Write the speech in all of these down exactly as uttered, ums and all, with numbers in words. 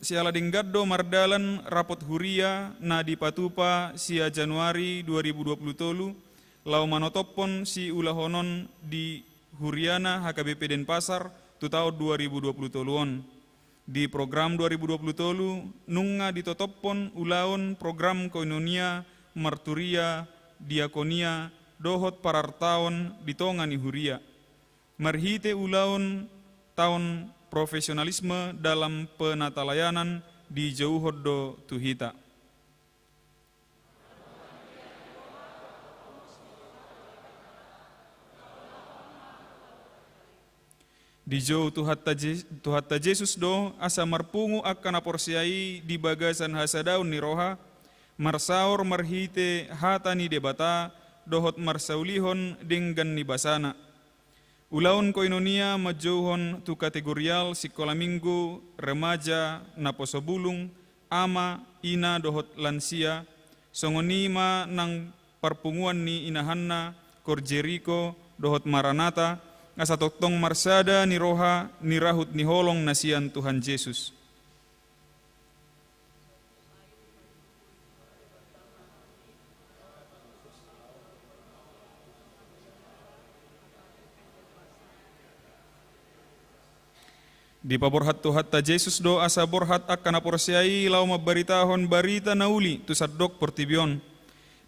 Siala denggan do mardalan rapot huria na dipatupa sia Januari dua ribu dua puluh tolu, laho manotophon siulahonon di huriana H K B P Denpasar tu taon dua ribu dua puluh tolu on. Di program dua ribu dua puluh tolu, nunga ditotophon ulaon program koinonia, marturia, diakonia, dohot parartaon di tonga ni huria. Marhite ulaon taon profesionalisme dalam penatalayanan dijouhon do tu hita. Dijou Tuhanta Je-, Tuhanta Jesus do asa marpungu angka na porsea i di bagasan hasadaon ni roha, marsaor marhite hata ni Debata dohot marsaulihon denggan ni basana. Ulaon koinonia manjouhon tu kategorial sikola minggu, remaja, naposobulung, ama, ina dohot lansia, songon i ma nang parpunguan ni inahanna, Kor Jeriko dohot Maranata, asa tongtong marsada ni roha ni rahut ni holong na sian Tuhan Jesus. Dipaborhat Tuhanta Jesus do asa borhat angka na porsea i laho mambaritahon barita na uli tu sandok portibi on.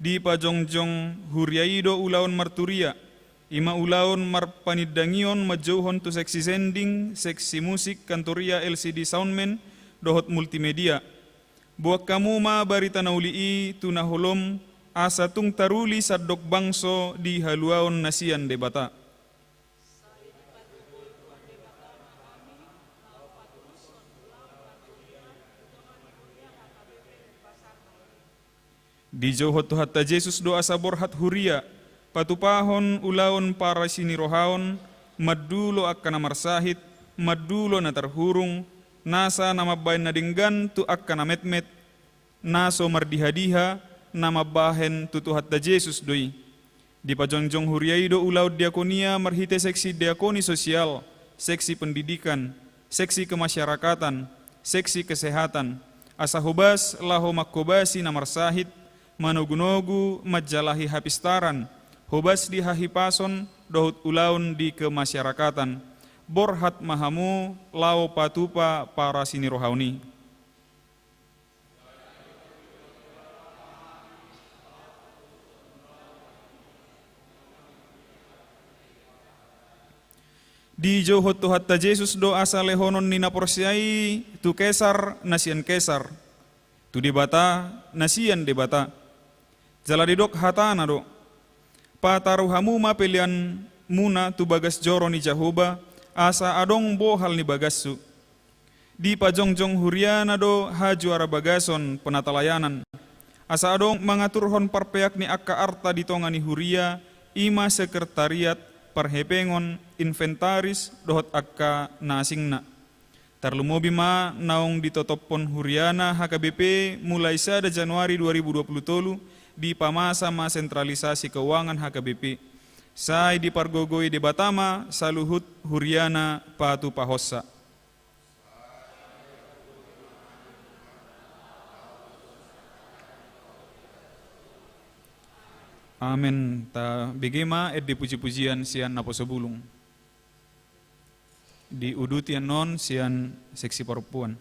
Dipajongjong huria i do ulaon marturia, i ma ulaon marpanindangion manjouhon tu seksi sending, seksi musik, kantoria, L C D soundman, dohot multimedia. Boan hamu ma barita na uli i tu na holom, asa tung taruli sandok bangso di haluaon na sian Debata. Dijouhon Tuhanta Jesus do asa borhat huria, patupahon ulaon parasinirohaon, mandulo angka na marsahit, mandulo na tarhurung, nasa na mambahen na denggan tu angka na metmet, na so mardihadiha, na mambahen tu Tuhanta Jesus do i. Dipajongjong huria i do ulaon diakonia marhite seksi diakoni sosial, seksi pendidikan, seksi kemasyarakatan, seksi kesehatan, asa hobas laho manghobasi na marsahit, manogunogu manjalahi hapistaran, hobas di hahipason dohot ulaon di kemasyarakatan. Borhat ma hamu laho patupa parasinirohaon i. Dijouhon Tuhanta Jesus do asa lehonon ni na porsea i tu Kesar na sian Kesar, tu Debata na sian Debata. Jala didok hatana do: Pataru hamu ma peleanmuna tu bagas joro ni Jahowa, asa adong bohal ni bagashu. Dipajongjong huriana do hajuara bagason penatalayanan, asa adong mangaturhon parpeak ni angka arta di tonga ni huria, i ma sekretariat, parhepengon, inventaris, dohot angka na asingna. Tarlumobi ma naung ditotophon huriana H K B P mulai sada Januari dua ribu dua puluh tolu, dipamasa ma sentralisasi keuangan H K B P. Sai dipargogoi Debata ma saluhut huriana patupahonsa. Amen. Tabege ma ende pujipujian sian naposobulung. Diuduti annon sian seksi parompuan.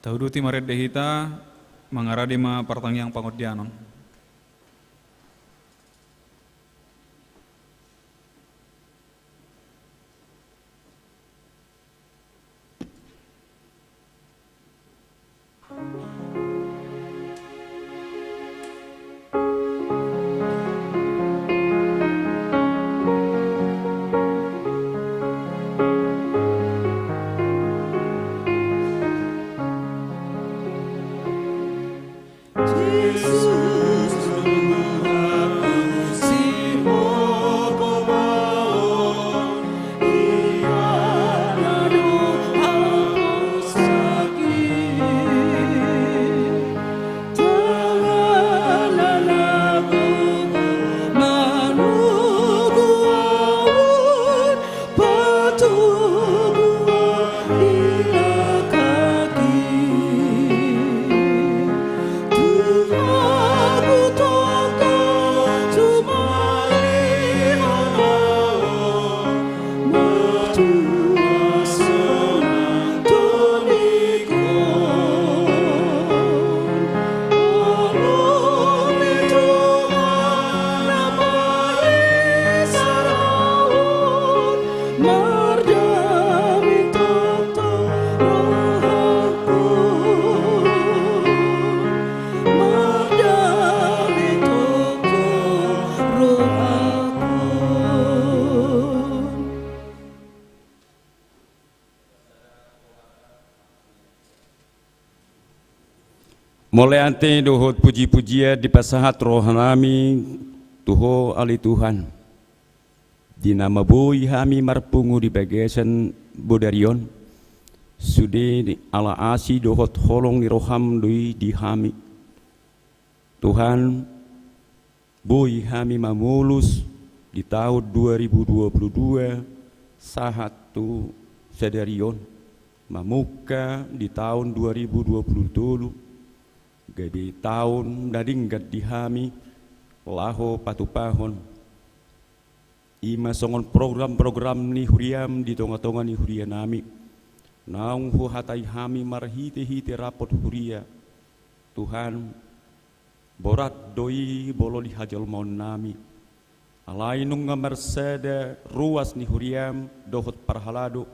Tauduti marende hita, mangarade ma partangiang pangondianon. Mauliate dohot puji-pujian dipasahat rohanami tu Ho ale Tuhan. Di na mamboan hami marpungu di bagasan bodari on, sude ala asi dohot holong ni roham do i di hami. Tuhan, boi hami mamolus di taon dua ribu dua puluh dua sahat tu sadari on, mamungka di taon dua ribu dua puluh tolu, gabe taon na denggan di hami laho patupahon i ma songon program-program ni huriam di tonga-tonga ni hurianami. Naung huhatai hami marhite-hite rapot huria, Tuhan, borat do i molo di hajolmaonnami. Alai nunga marsada ruas ni huriam dohot parhalado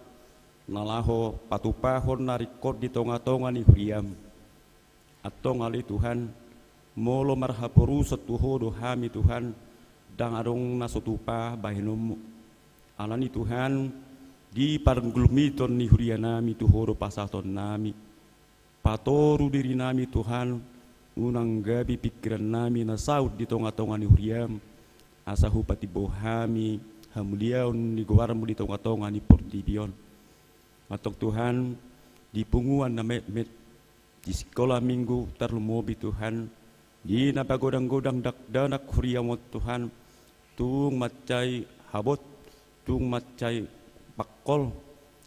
na laho patupahon na ringkot di tonga-tonga ni huriam. Antong ale Tuhan, molo marhaporusan tu Ho do hami Tuhan, ndang adong na so tupa bahenonmu. Alani Tuhan, di pargulmiton ni hurianami tu Ho do pasahatonnami. Patoru dirinami Tuhan, unang gabe pingkirannami na saut di tonga-tonga ni huriam, asa hupatimbo hami hamuliaon ni goarmu di tonga-tonga ni portibi on. Antong Tuhan, di punguan na metmet, di sikola minggu tarlumobi Tuhan, di na pagodang-godang dakdanak huriam on Tuhan, tung mansai habot, tung mansai pangkol,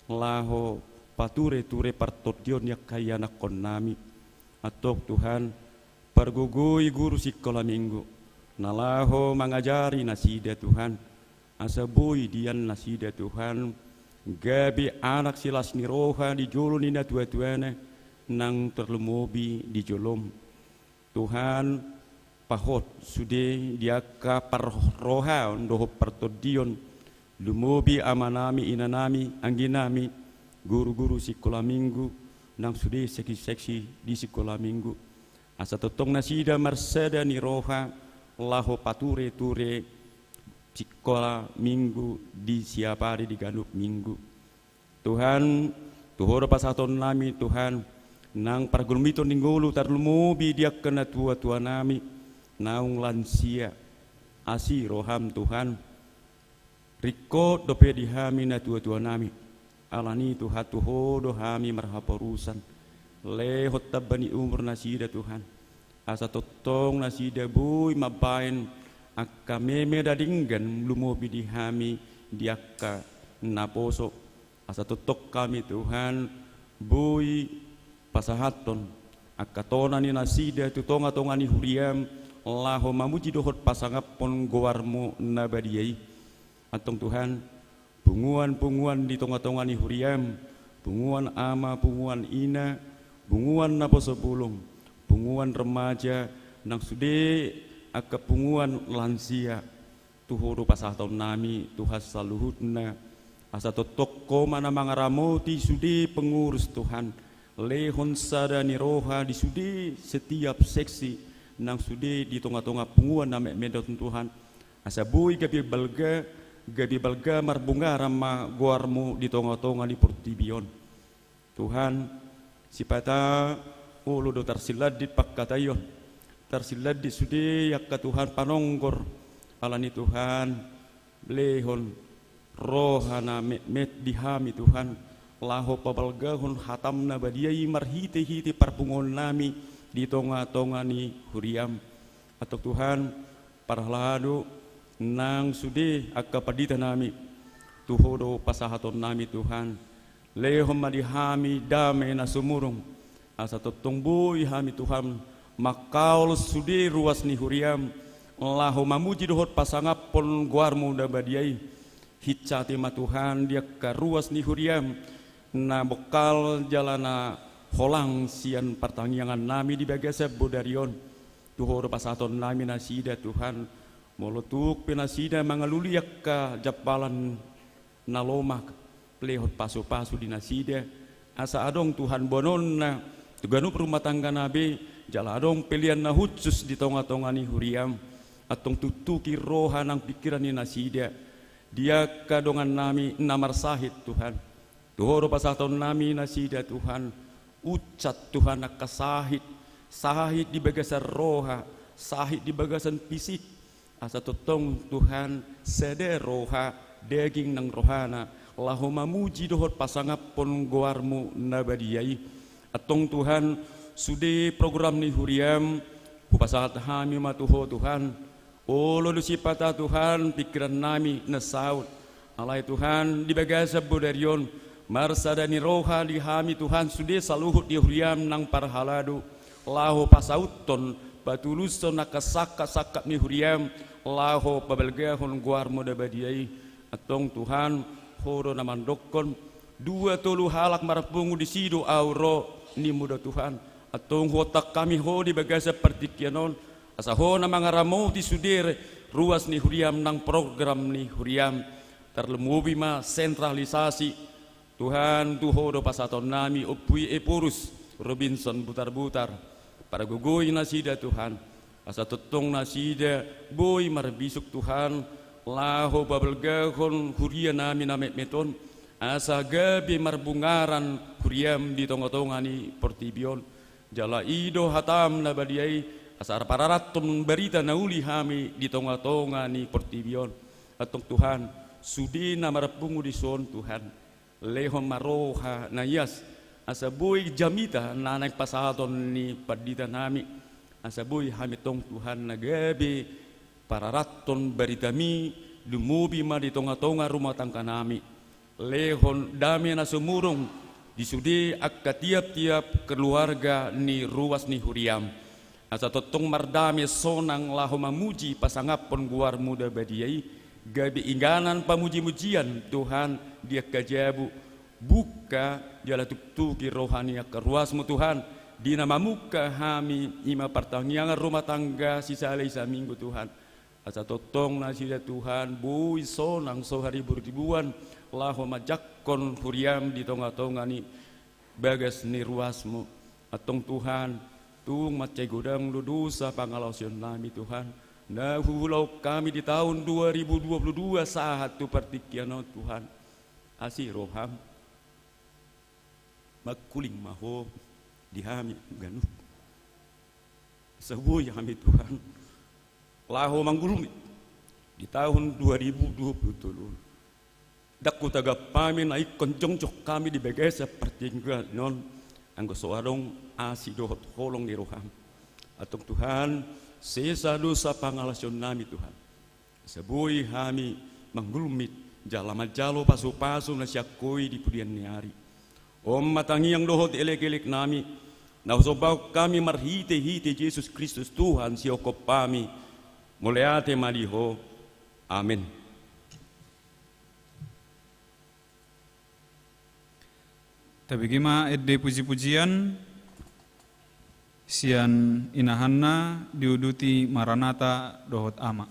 laho pature-ture partondion ni angka ianakkonnami. Antong Tuhan, pargogoi guru sikola minggu, na laho mangajari nasida Tuhan, asa boi dian nasida Tuhan, gabe anak silas ni roha di jolo ni natua-tuana, nang tarlumobi di jolom. Tuhan, pahot sude di angka parrohaon dohot partondion, lumobi amanami, inanami, angginami, guru-guru sikola minggu, nang sude seksi-seksi di sikola minggu. Asa tongtong nasida marsada ni roha laho pature-ture sikola minggu di siap ari di ganup minggu. Tuhan, tu Ho do pasahatonnami Tuhan, nang pargulmiton ni ngolu tarlumobi di angka natua-tuanami, naung lansia, asi roham Tuhan. Ringkot dope di hami natua-tuanami. Alani Tuhan tu Ho do hami marhaporusan. Lehon tamba ni umur nasida Tuhan. Asa tongtong nasida boi mambaen angka meme na denggan lumobi di hami di angka naposo. Asa tongtong hami Tuhan boi pasahathon angka tona ni nasida tu tonga-tonga ni huriam laho mamuji dohot pasangaphon goarmu na badia i. Antong Tuhan, punguan-punguan di tonga-tonga ni huriam, punguan ama, punguan ina, punguan naposobulung, punguan remaja, nang sude angka punguan lansia. Tu Ho do pasahatonnami, Tuhan, saluhutna. Asa tongtong Ho ma na mangaramoti sude pengurus, Tuhan. Lehon sada ni roha di sude setiap seksi, nang sude di tongatonga punguan na metmet on, Tuhan. Asa boi gabe balga, gabe balga marbungaran ma goarMu di tongatonga ni portibi on. Tuhan, sipata olo do tarsilandit pangkataion, tarsilandit sude angka, Tuhan, panonggor. Alani, Tuhan, lehon roha na metmet di hami, Tuhan, laho pabalgahon hataM na badia i marhitehite parpunguannami di tongatonga ni huriaM. Antong, Tuhan, parhalado nang sude angka panditanami, tu Ho do pasahatonnami, Tuhan. Lehon ma di hami dame na sumurung, asa tongtong boi hami, Tuhan, mangkaol sude ruas ni huriaM, laho mamuji dohot pasangaphon goarMu na badia i. Hinsate ma, Tuhan, di angka ruas ni huriaM, na bongkal jala na holang sian partangiangannami di bagasan bodari on. Tu Ho do pasahatonnami nasida, Tuhan, molo tung pe nasida mangalului angka jampalan na lomak, lehon pasupasu di nasida, asa adong, Tuhan, boanonna tu ganup rumah tanggana be, jala adong pelean na hushus di tongatonga ni huriaM. Antong tuktuki roha nang pingkiran ni nasida, di angka dongannami na marsahit, Tuhan. Tu Ho do pasahatonnami nasida, Tuhan. Unsat, Tuhan, angka sahit, sahit di bagasan roha, sahit di bagasan fisik. Asa tongtong, Tuhan, sada roha, daging nang rohana, laho mamuji dohot pasangaphon goarMu na badia i. Antong, Tuhan, sude program ni huriaM, hupasahat hami ma tu Ho, Tuhan. Olo do sipata, Tuhan, pingkirannami na saut. Alai, Tuhan, di bagasan bodari on, marsada ni roha di hami, Tuhan, sude saluhut di huriaM nang parhalado, laho pasauthon, patulushon angka sangkapsangkap ni huriaM, laho pabalgahon goarMu na badia i. Antong, Tuhan, Ho do na mandokkon, dua tolu halak marpungu disi do ahu ro, nimmu do, Tuhan. Antong huontak hami Ho di bagasan partingkian on, asa Ho na mangaramoti sude ruas ni huriaM nang program ni huriaM. Tarlumobi ma sentralisasi, Tuhan, tu Ho do pasahatonnami, Ompu i Ephorus Robinson Butarbutar. Pargogoi nasida, Tuhan. Asa tongtong nasida boi marbisuk, Tuhan, laho pabalgahon hurianami na metmet on, asa gabe marbungaran huriaM di tongatonga ni portibi on. Jala i do hataM na badia i, asa pararathon barita na uli hami di tongatonga ni portibi on. Antong, Tuhan, sude na marpungu dison, Tuhan, lehon ma roha na ias, asa boi jamita na naeng pasahaton ni panditanami, asa boi hami tong, Tuhan, na gabe pararathon baritaMi, lumobi ma di tongatonga rumah tangganami. Lehon dame na sumurung di sude angka tiaptiap keluarga ni ruas ni huriaM. Asa tongtong mardame sonang laho mamuji pasangaphon goarMu na badia i, gabe inganan pamujimujian, Tuhan, di angka jabu, buka jala tuktuki roha ni angka ruasMu, Tuhan, di na mamungka hami, i ma partangiangan rumah tangga sisala i saminggu, Tuhan. Asa tongtong nasida, Tuhan, boi sonang so hariburiburan, laho manjangkon huriaM di tongatonga ni bagas ni ruasMu. Antong, Tuhan, tung mansai godang do dosa pangalaosionnami, Tuhan, na huulahon hami di taon dua ribu dua puluh dua sahat tu partingkian on, Tuhan. Asi rohaM, mangkuling ma Ho di hami ganup. Asa boi hami, Tuhan, laho manggulmi di taon dua ribu dua puluh tolu. Ndang hutangihon hami na ingkon jongjong hami di bagasan partingkian on, anggo so adong asi dohot holong ni rohaM. Antong, Tuhan, sesa dosa pangalaosionnami, Tuhan. Asa boi hami manggulmi jala manjalo pasupasu na sian Ho i di pudian ni ari. On ma tangiang dohot elekeleknami, na husombahon hami marhitehite Jesus Kristus, Tuhan sihophop hami. Mauliate ma di Ho. Amen. Tabege ma ende pujipujian Sian inahanna diuduti Maranata dohot Ama.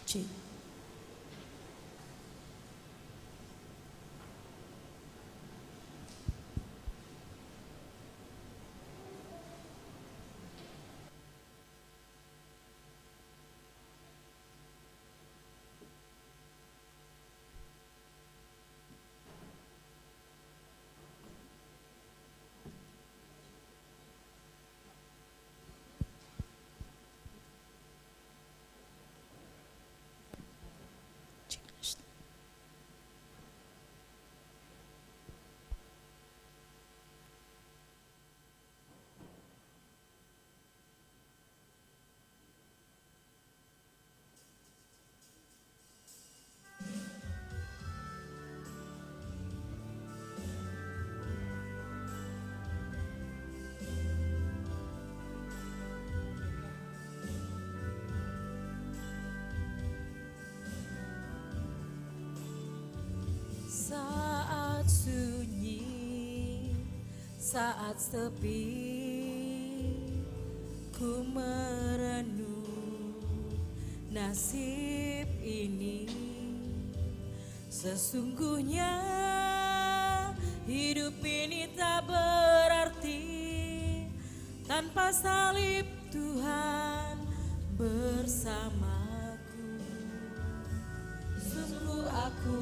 Cek. Saat sunyi, saat sepi, ku merenung nasib ini. Sesungguhnya hidup ini tak berarti tanpa salib Tuhan bersamaku. Sungguh aku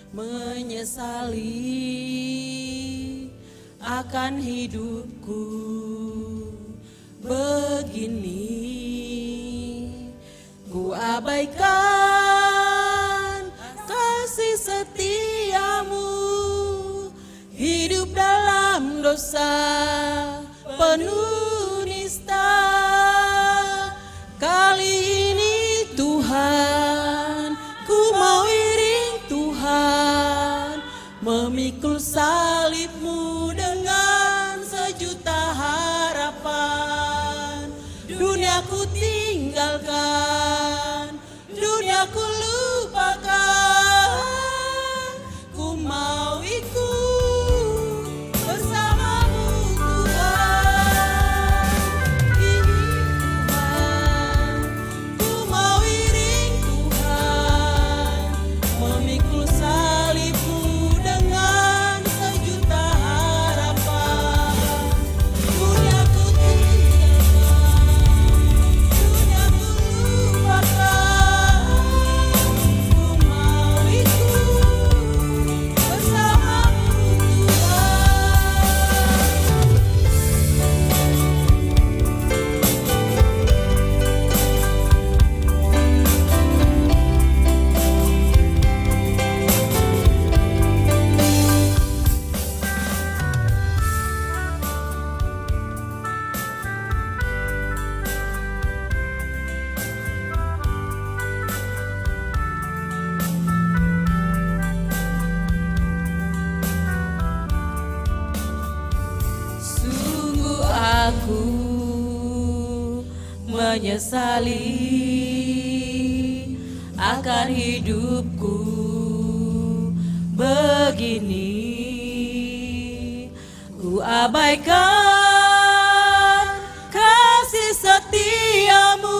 menyesali akan hidupku begini. Ku abaikan kasih setiamu, hidup dalam dosa penuh nista. Kali ini Tuhan, ku mau iring Tuhan, memikul salibmu dengan sejuta harapan. Dunia ku tinggalkan, dunia ku lupakan, ku mau ikut bersamamu Tuhan. Ini Tuhan, ku mau iring Tuhan, memikul salibmu dengan sejuta harapan. Dunia ku tinggalkan, dunia ku lupakan, ku mau ikut bersamamu Tuhan. Sungguh aku menyesali akan hidupku begini. Ku abaikan kasih setiamu,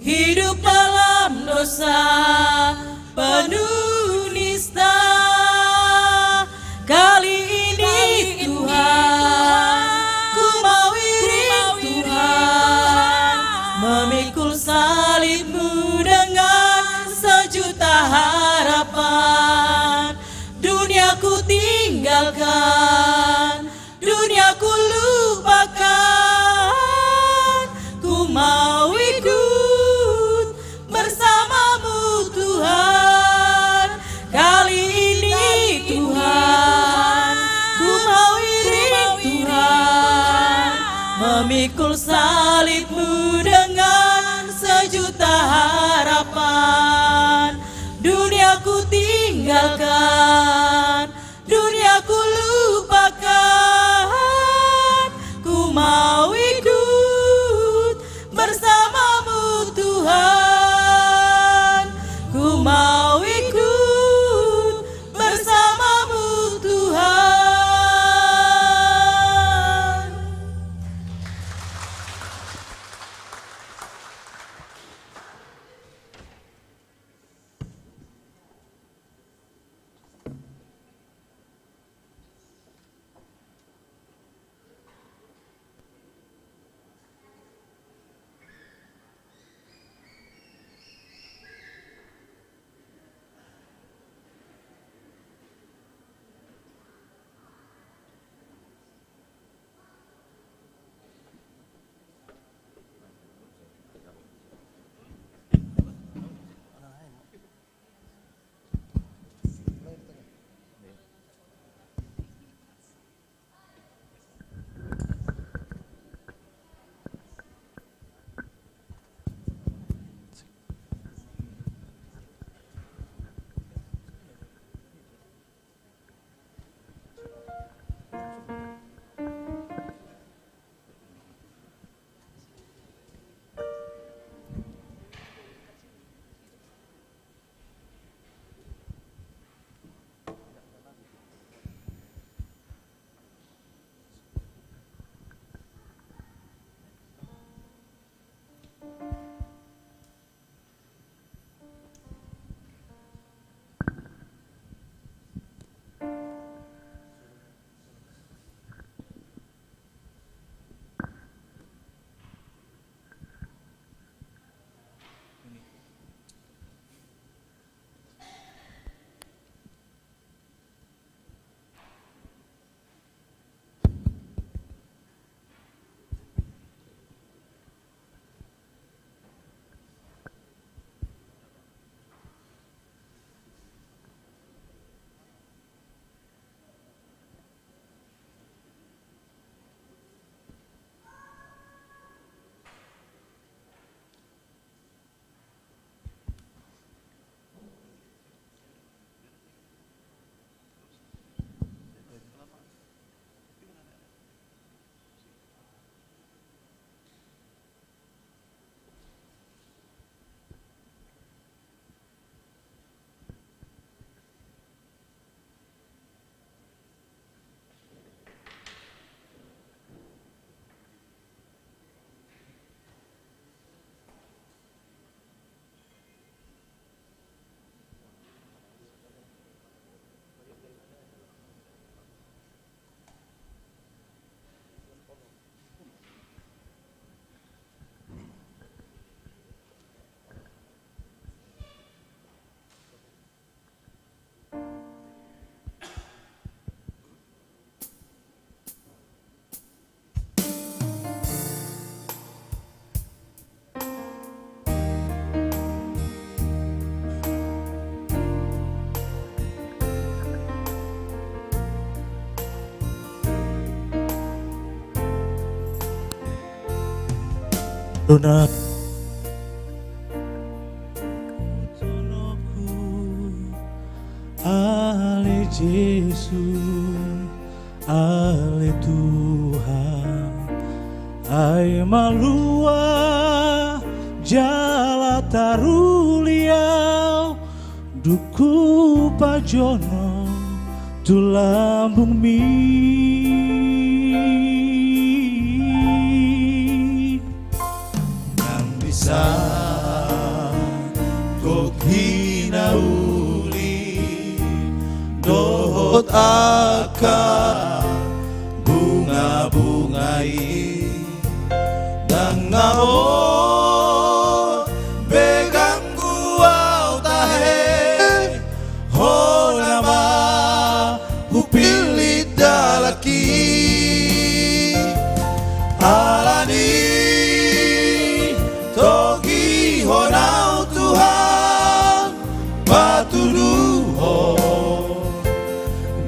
hidup dalam dosa penuh nista. Kali ini Tuhan, ku mau iring Tuhan, memikul salibmu dengan sejuta harapan. Dunia ku tinggalkan, dunia ku lupakan, ku mau ikut bersamamu Tuhan. Kali ini Tuhan, ku mau iring Tuhan, memikul salibmu dengan sejuta harapan. Dunia ku tinggalkan, dunia ku lupakan, ku mau ikut bersamamu Tuhan. Ku mau ikut bersamamu Tuhan. Dona. Ale Jesus, ale Tuhan, ai malua jala taruli au, dung hupajonok tu lambungmi. Ndang bisa gok hinauli dohot angka bunga-bunga i. Ndang na boi be ganggu au tahe, hona ma hupillit dalanki. Alani togihon au Tuhan, patuduhon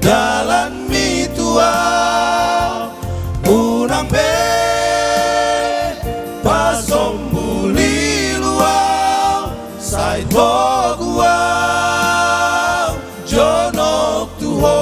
dalanmi tu au, unang be pasombu lilu au, sai togu au jonok tu Ho.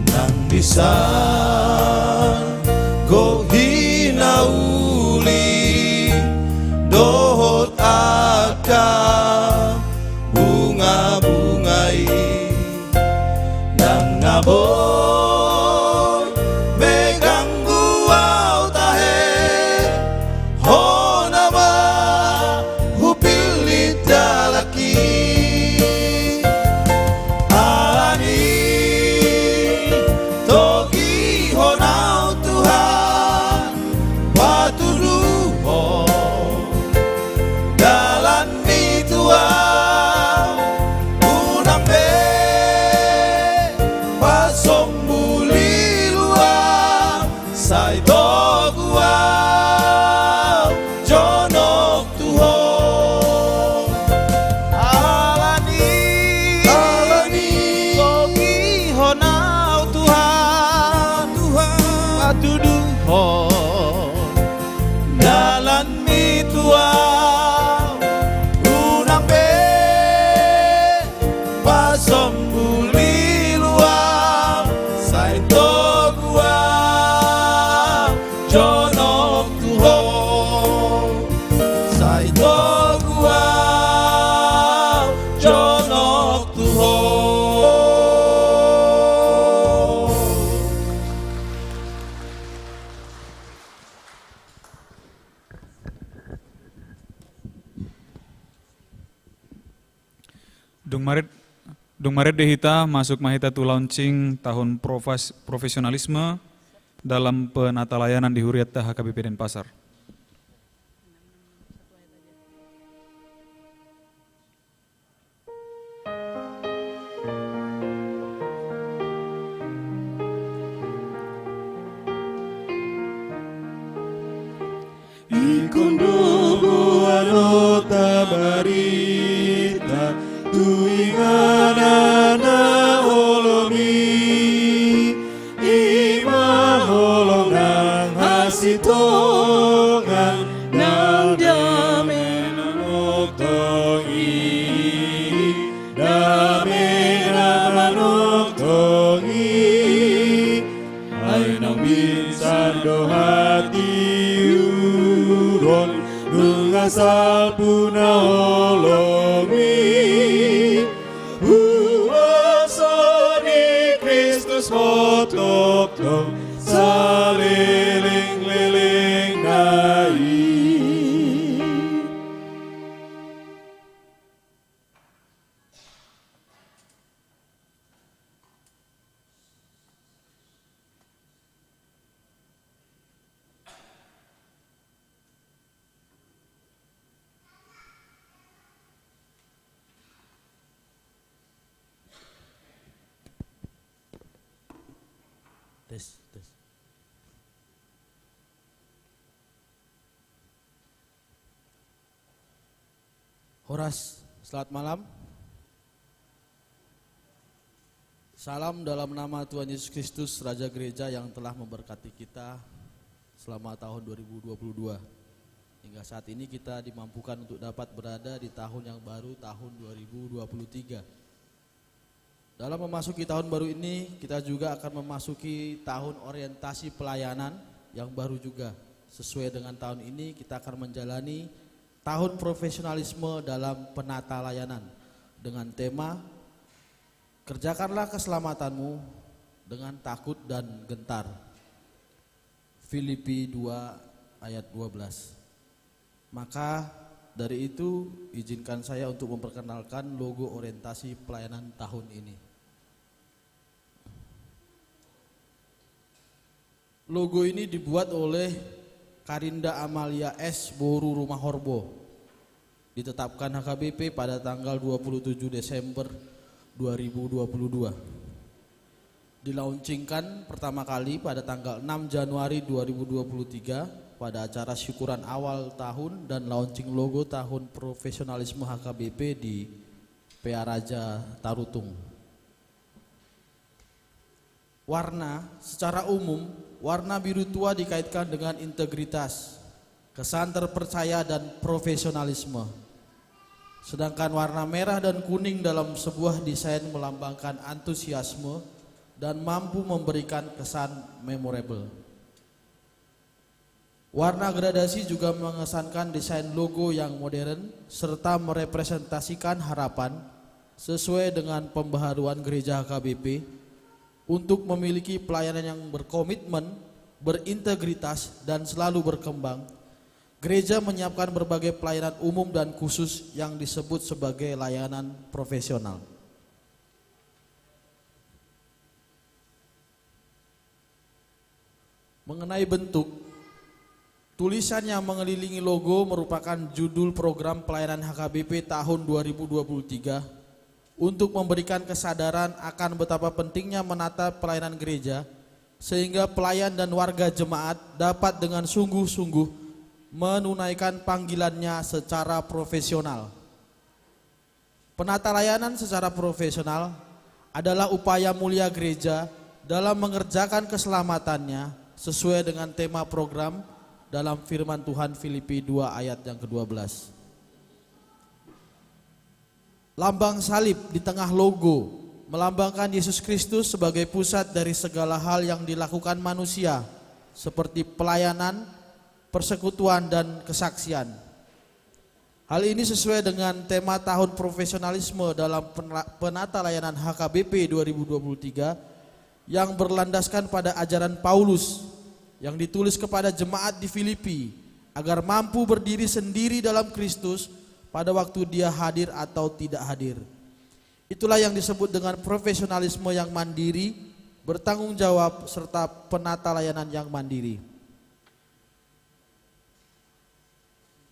Ndang bisa gok hinauli dohot angka bunga-bunga i. Ndang na boi be ganggu au tahe, hona ma hupillit dalanki. Alani togihon au Tuhan, patuduhon dalanmi tu au, unang be pasombu lilu au, sai togu au jonok tu Ho. Alani, alani togihon au Tuhan, Tuhan, patuduhon dalanmi tu au, unang be pasombu lilu au, sai togu au jonok tu Ho, sai togu au jonok tu Ho. Dung maret, dung maret di hita, masuk ma hita tu launching tahun profes-, profesionalisme dalam penatalayanan di huriatta H K B P Denpasar. Ingkon do boanonta barita tu inganan na holom i, i ma holong nang hasintongan nang dame na manongtong i, dame na manongtong i. Ai naung binsan do hatiuron nunga salpu na holom i, huaso ni Kristus hot tongtong salelenglelengna i. Tes, tes. Horas, selamat malam. Salam dalam nama Tuhan Yesus Kristus, Raja Gereja yang telah memberkati kita selama tahun dua ribu dua puluh dua. Hingga saat ini kita dimampukan untuk dapat berada di tahun yang baru, tahun dua ribu dua puluh tiga. Dalam memasuki tahun baru ini, kita juga akan memasuki tahun orientasi pelayanan yang baru juga. Sesuai dengan tahun ini, kita akan menjalani tahun profesionalisme dalam penata layanan dengan tema "Kerjakanlah keselamatanmu dengan takut dan gentar." Filipi dua ayat dua belas. Maka dari itu, izinkan saya untuk memperkenalkan logo orientasi pelayanan tahun ini. Logo ini dibuat oleh Karinda Amalia S, boru Rumahorbo. Ditetapkan H K B P pada tanggal dua puluh tujuh Desember dua ribu dua puluh dua. Dilaunchingkan pertama kali pada tanggal enam Januari dua ribu dua puluh tiga pada acara syukuran awal tahun dan launching logo tahun profesionalisme H K B P di P A Raja Tarutung. Warna, secara umum, warna biru tua dikaitkan dengan integritas, kesan terpercaya, dan profesionalisme. Sedangkan warna merah dan kuning dalam sebuah desain melambangkan antusiasme dan mampu memberikan kesan memorable. Warna gradasi juga mengesankan desain logo yang modern serta merepresentasikan harapan sesuai dengan pembaharuan gereja H K B P untuk memiliki pelayanan yang berkomitmen, berintegritas, dan selalu berkembang. Gereja menyiapkan berbagai pelayanan umum dan khusus yang disebut sebagai layanan profesional. Mengenai bentuk, tulisan yang mengelilingi logo merupakan judul program pelayanan H K B P tahun dua ribu dua puluh tiga untuk memberikan kesadaran akan betapa pentingnya menata pelayanan gereja, sehingga pelayan dan warga jemaat dapat dengan sungguh-sungguh menunaikan panggilannya secara profesional. Penata layanan secara profesional adalah upaya mulia gereja dalam mengerjakan keselamatannya sesuai dengan tema program dalam firman Tuhan, Filipi dua ayat yang kedua belas. Lambang salib di tengah logo melambangkan Yesus Kristus sebagai pusat dari segala hal yang dilakukan manusia, seperti pelayanan, persekutuan, dan kesaksian. Hal ini sesuai dengan tema tahun profesionalisme dalam penla-, penata layanan H K B P dua ribu dua puluh tiga yang berlandaskan pada ajaran Paulus yang ditulis kepada jemaat di Filipi agar mampu berdiri sendiri dalam Kristus pada waktu Dia hadir atau tidak hadir. Itulah yang disebut dengan profesionalisme yang mandiri, bertanggung jawab, serta penata layanan yang mandiri.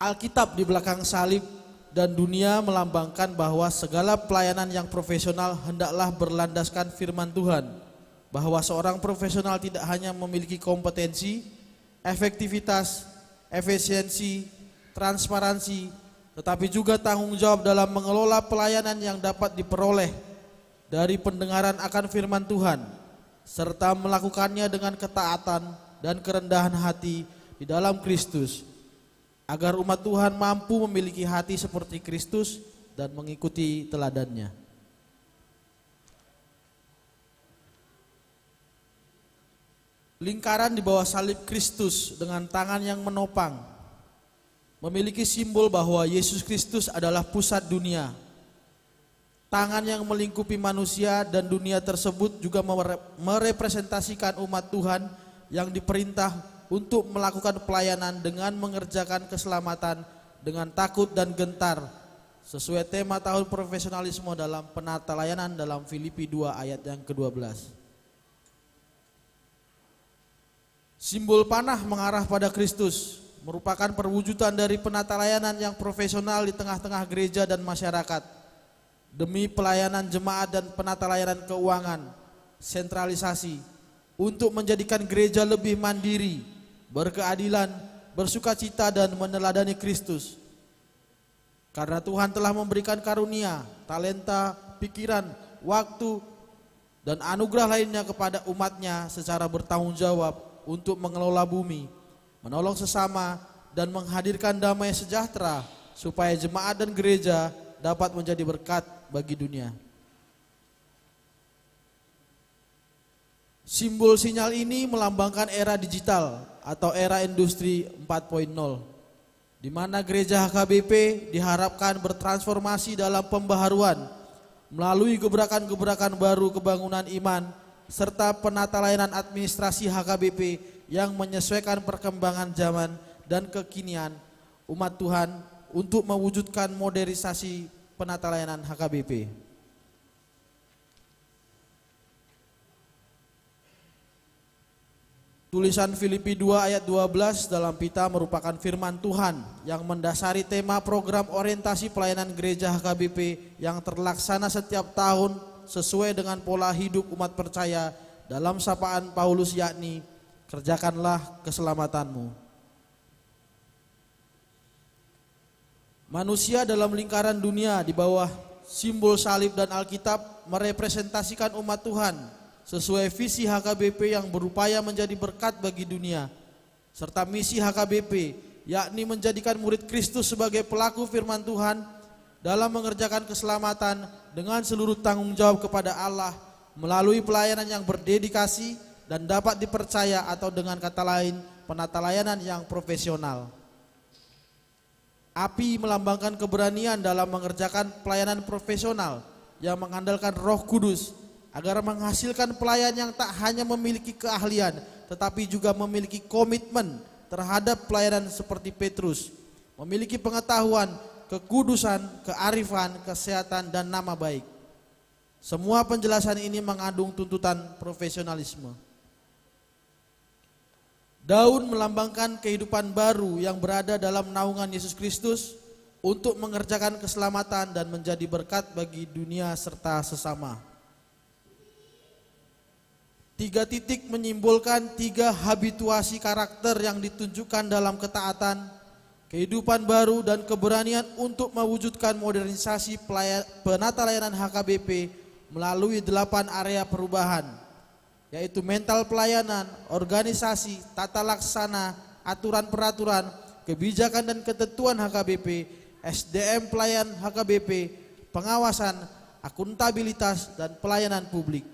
Alkitab di belakang salib dan dunia melambangkan bahwa segala pelayanan yang profesional hendaklah berlandaskan firman Tuhan, bahwa seorang profesional tidak hanya memiliki kompetensi, efektivitas, efisiensi, transparansi, tetapi juga tanggung jawab dalam mengelola pelayanan yang dapat diperoleh dari pendengaran akan firman Tuhan, serta melakukannya dengan ketaatan dan kerendahan hati di dalam Kristus, agar umat Tuhan mampu memiliki hati seperti Kristus dan mengikuti teladan-Nya. Lingkaran di bawah salib Kristus dengan tangan yang menopang memiliki simbol bahwa Yesus Kristus adalah pusat dunia. Tangan yang melingkupi manusia dan dunia tersebut juga mere-, merepresentasikan umat Tuhan yang diperintah untuk melakukan pelayanan dengan mengerjakan keselamatan dengan takut dan gentar, sesuai tema tahun profesionalisme dalam penata layanan dalam Filipi dua ayat yang kedua belas. Simbol panah mengarah pada Kristus merupakan perwujudan dari penata layanan yang profesional di tengah-tengah gereja dan masyarakat. Demi pelayanan jemaat dan penata layanan keuangan, sentralisasi, untuk menjadikan gereja lebih mandiri, berkeadilan, bersukacita, dan meneladani Kristus. Karena Tuhan telah memberikan karunia, talenta, pikiran, waktu, dan anugerah lainnya kepada umat-Nya secara bertanggung jawab untuk mengelola bumi, menolong sesama, dan menghadirkan damai sejahtera supaya jemaat dan gereja dapat menjadi berkat bagi dunia. Simbol sinyal ini melambangkan era digital atau era industri empat koma nol, di mana gereja H K B P diharapkan bertransformasi dalam pembaharuan melalui gebrakan-gebrakan baru kebangunan iman serta penata layanan administrasi H K B P yang menyesuaikan perkembangan zaman dan kekinian umat Tuhan untuk mewujudkan modernisasi penata layanan H K B P. Tulisan Filipi dua ayat dua belas dalam pita merupakan firman Tuhan yang mendasari tema program orientasi pelayanan gereja H K B P yang terlaksana setiap tahun sesuai dengan pola hidup umat percaya dalam sapaan Paulus, yakni, "Kerjakanlah keselamatanmu." Manusia dalam lingkaran dunia di bawah simbol salib dan Alkitab merepresentasikan umat Tuhan sesuai visi H K B P yang berupaya menjadi berkat bagi dunia, serta misi H K B P, yakni menjadikan murid Kristus sebagai pelaku firman Tuhan dalam mengerjakan keselamatan dengan seluruh tanggung jawab kepada Allah melalui pelayanan yang berdedikasi dan dapat dipercaya, atau dengan kata lain, penata layanan yang profesional. Api melambangkan keberanian dalam mengerjakan pelayanan profesional yang mengandalkan Roh Kudus agar menghasilkan pelayan yang tak hanya memiliki keahlian, tetapi juga memiliki komitmen terhadap pelayanan seperti Petrus, memiliki pengetahuan, kekudusan, kearifan, kesehatan, dan nama baik. Semua penjelasan ini mengandung tuntutan profesionalisme. Daun melambangkan kehidupan baru yang berada dalam naungan Yesus Kristus untuk mengerjakan keselamatan dan menjadi berkat bagi dunia serta sesama. Tiga titik menyimbolkan tiga habituasi karakter yang ditunjukkan dalam ketaatan, kehidupan baru, dan keberanian untuk mewujudkan modernisasi pelaya-, penata layanan H K B P melalui delapan area perubahan, yaitu mental pelayanan, organisasi, tata laksana, aturan peraturan, kebijakan dan ketentuan H K B P, S D M pelayan H K B P, pengawasan, akuntabilitas, dan pelayanan publik.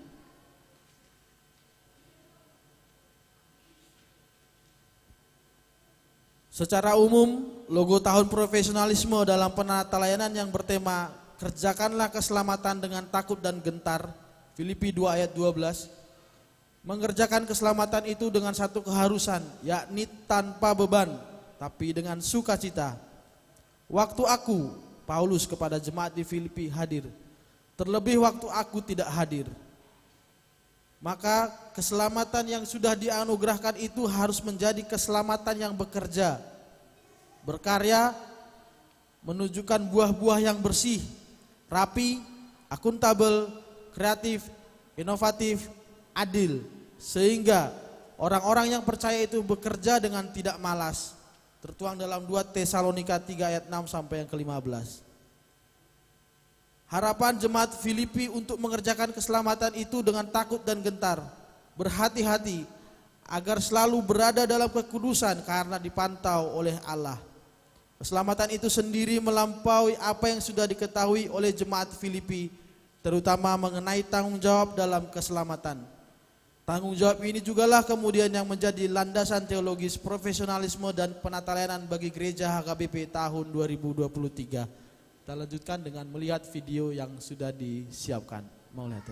Secara umum, logo tahun profesionalisme dalam penata layanan yang bertema "Kerjakanlah keselamatan dengan takut dan gentar", Filipi dua ayat dua belas, mengerjakan keselamatan itu dengan satu keharusan, yakni tanpa beban, tapi dengan sukacita. Waktu aku, Paulus kepada jemaat di Filipi, hadir, terlebih waktu aku tidak hadir. Maka keselamatan yang sudah dianugerahkan itu harus menjadi keselamatan yang bekerja, berkarya, menunjukkan buah-buah yang bersih, rapi, akuntabel, kreatif, inovatif, adil, sehingga orang-orang yang percaya itu bekerja dengan tidak malas. Tertuang dalam dua Tesalonika tiga ayat enam sampai yang kelima belas. Harapan jemaat Filipi untuk mengerjakan keselamatan itu dengan takut dan gentar, berhati-hati, agar selalu berada dalam kekudusan karena dipantau oleh Allah. Keselamatan itu sendiri melampaui apa yang sudah diketahui oleh jemaat Filipi, terutama mengenai tanggung jawab dalam keselamatan. Tanggung jawab ini jugalah kemudian yang menjadi landasan teologis profesionalisme dan penatalayanan bagi Gereja H K B P tahun dua ribu dua puluh tiga. Kita lanjutkan dengan melihat video yang sudah disiapkan. Mauliate.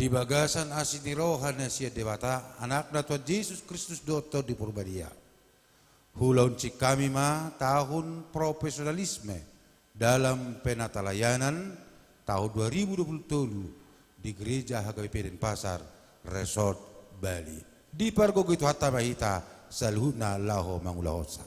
Di bagasan asi ni roha na sian Debata, Anakna Tuhan Jesus Kristus dohot Tondi Parbadia, huulahon hami ma tahun profesionalisme dalam penatalayanan tahun dua ribu dua puluh tolu di Gereja H K B P Denpasar, Resort Bali. Dipargogoi Tuhanta ma hita saluhutna laho mangulahonsa.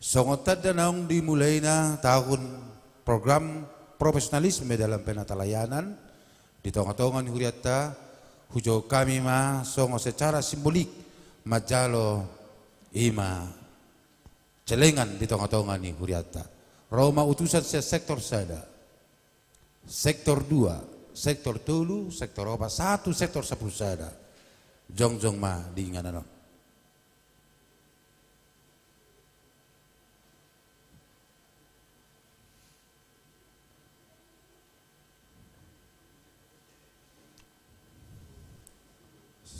Songon tanda naung dimulaina tahun program profesionalisme dalam penatalayanan di tongatonga ni hurianta, hujou hami ma songon secara simbolik manjalo i ma celengan di tongatonga ni hurianta. Ro ma utusan sian sektor sada, sektor dua, sektor tolu, sektor opat, sahat tu sektor sampulu sada. Jongjong ma di inganan on.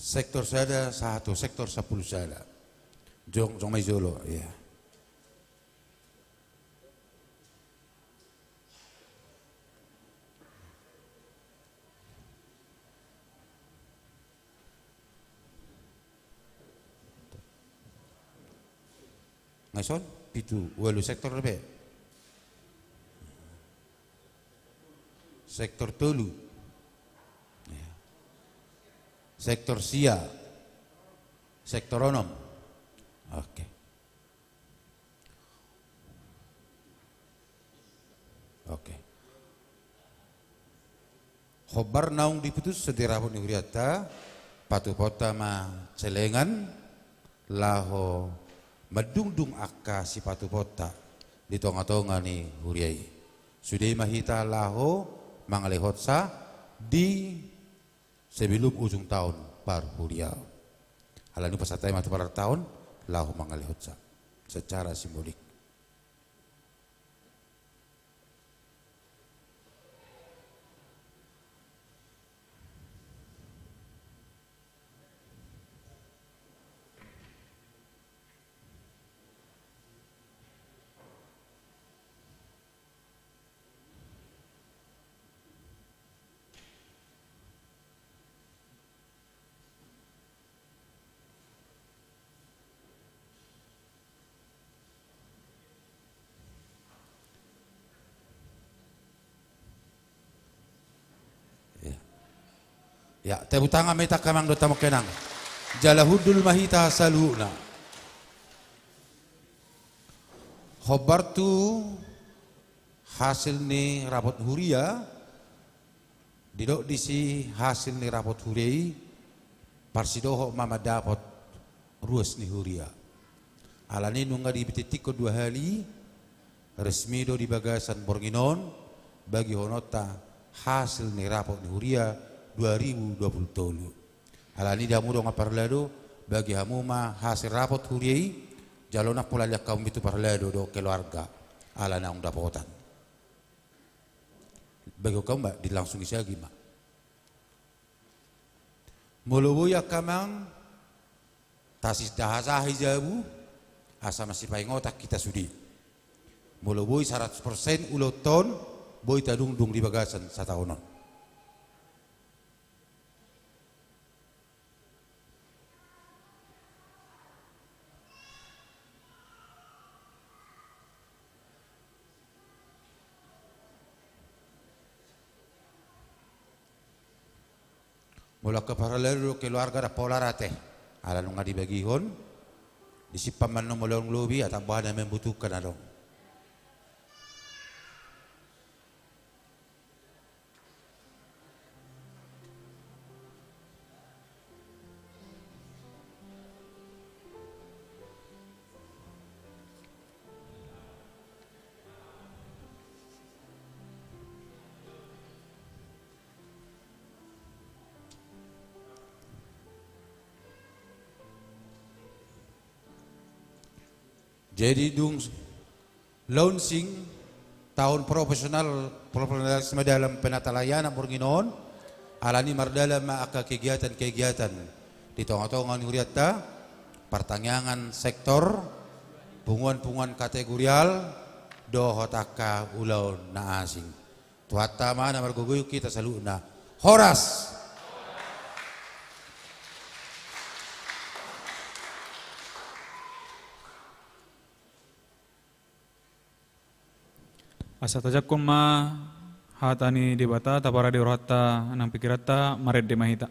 Sektor sada sahat tu sektor sampulu sada. Jongjong ma i jolo, ya. Nga dison, pitu, ualu sektor dope. Sektor tolu. Ya. Sektor sia. Sektor onom. Oke. Oke. Hombar naung diputus songon i rapot ni hurianta, patupaonta ma celengan laho mandungdung angka sipatupaonta di tongatonga ni huria i. Sude ma hita laho mangalehonsa di sebelum ujung tahun parhuriaon. Alani i pasahat hami ma tu parhata on laho mangalehonsa secara simbolik. Ya. Ya, tepuk tangan ma hita angka amang dohot amang inang. Jala hundul ma hita saluhutna. Hombar tu hasil ni rapot huria, didok disi hasil ni rapot huria i, parsidohot ma mandapot ruas ni huria. Alani i nunga ditingtinghon dua hali, resmi do di bagasan borngin on bagihononta hasil ni rapot ni huria dua ribu dua puluh tolu. Alani i di hamu dongan parhalado, bagi hamu ma hasil rapot huria i, jala unang pola liat hamu be tu parhalado dohot keluarga, ala naung dapotan. Bagihon hamu ma, di langsung i saja ma. Molo boi angka amang, tasindahasahi jabu, asa masipaingotan hita sude. Molo boi saratus persen ulaonta on, boi tadungdung di bagasan sataon on. Molo angka parhalado dohot keluarga ndang pola ra ate, ala nunga dibagihon, disimpan ma annon molo adong lobi, atap boha na membutuhkan adong. Jadi dung launching tahun profesional, profesionalisme dalam penatalayanan borngin on, Alani mardalan ma angka kegiatan-kegiatan di tonga-tonga ni hurianta, partangiangan sektor, punguan-punguan kategorial, dohot angka ulaon na asing. Tuhanta ma na margogoihon hita saluhutna. Horas! Asa tajangkon ma hata ni Debata, taparade rohanta nang pikiranta, marende ma hita.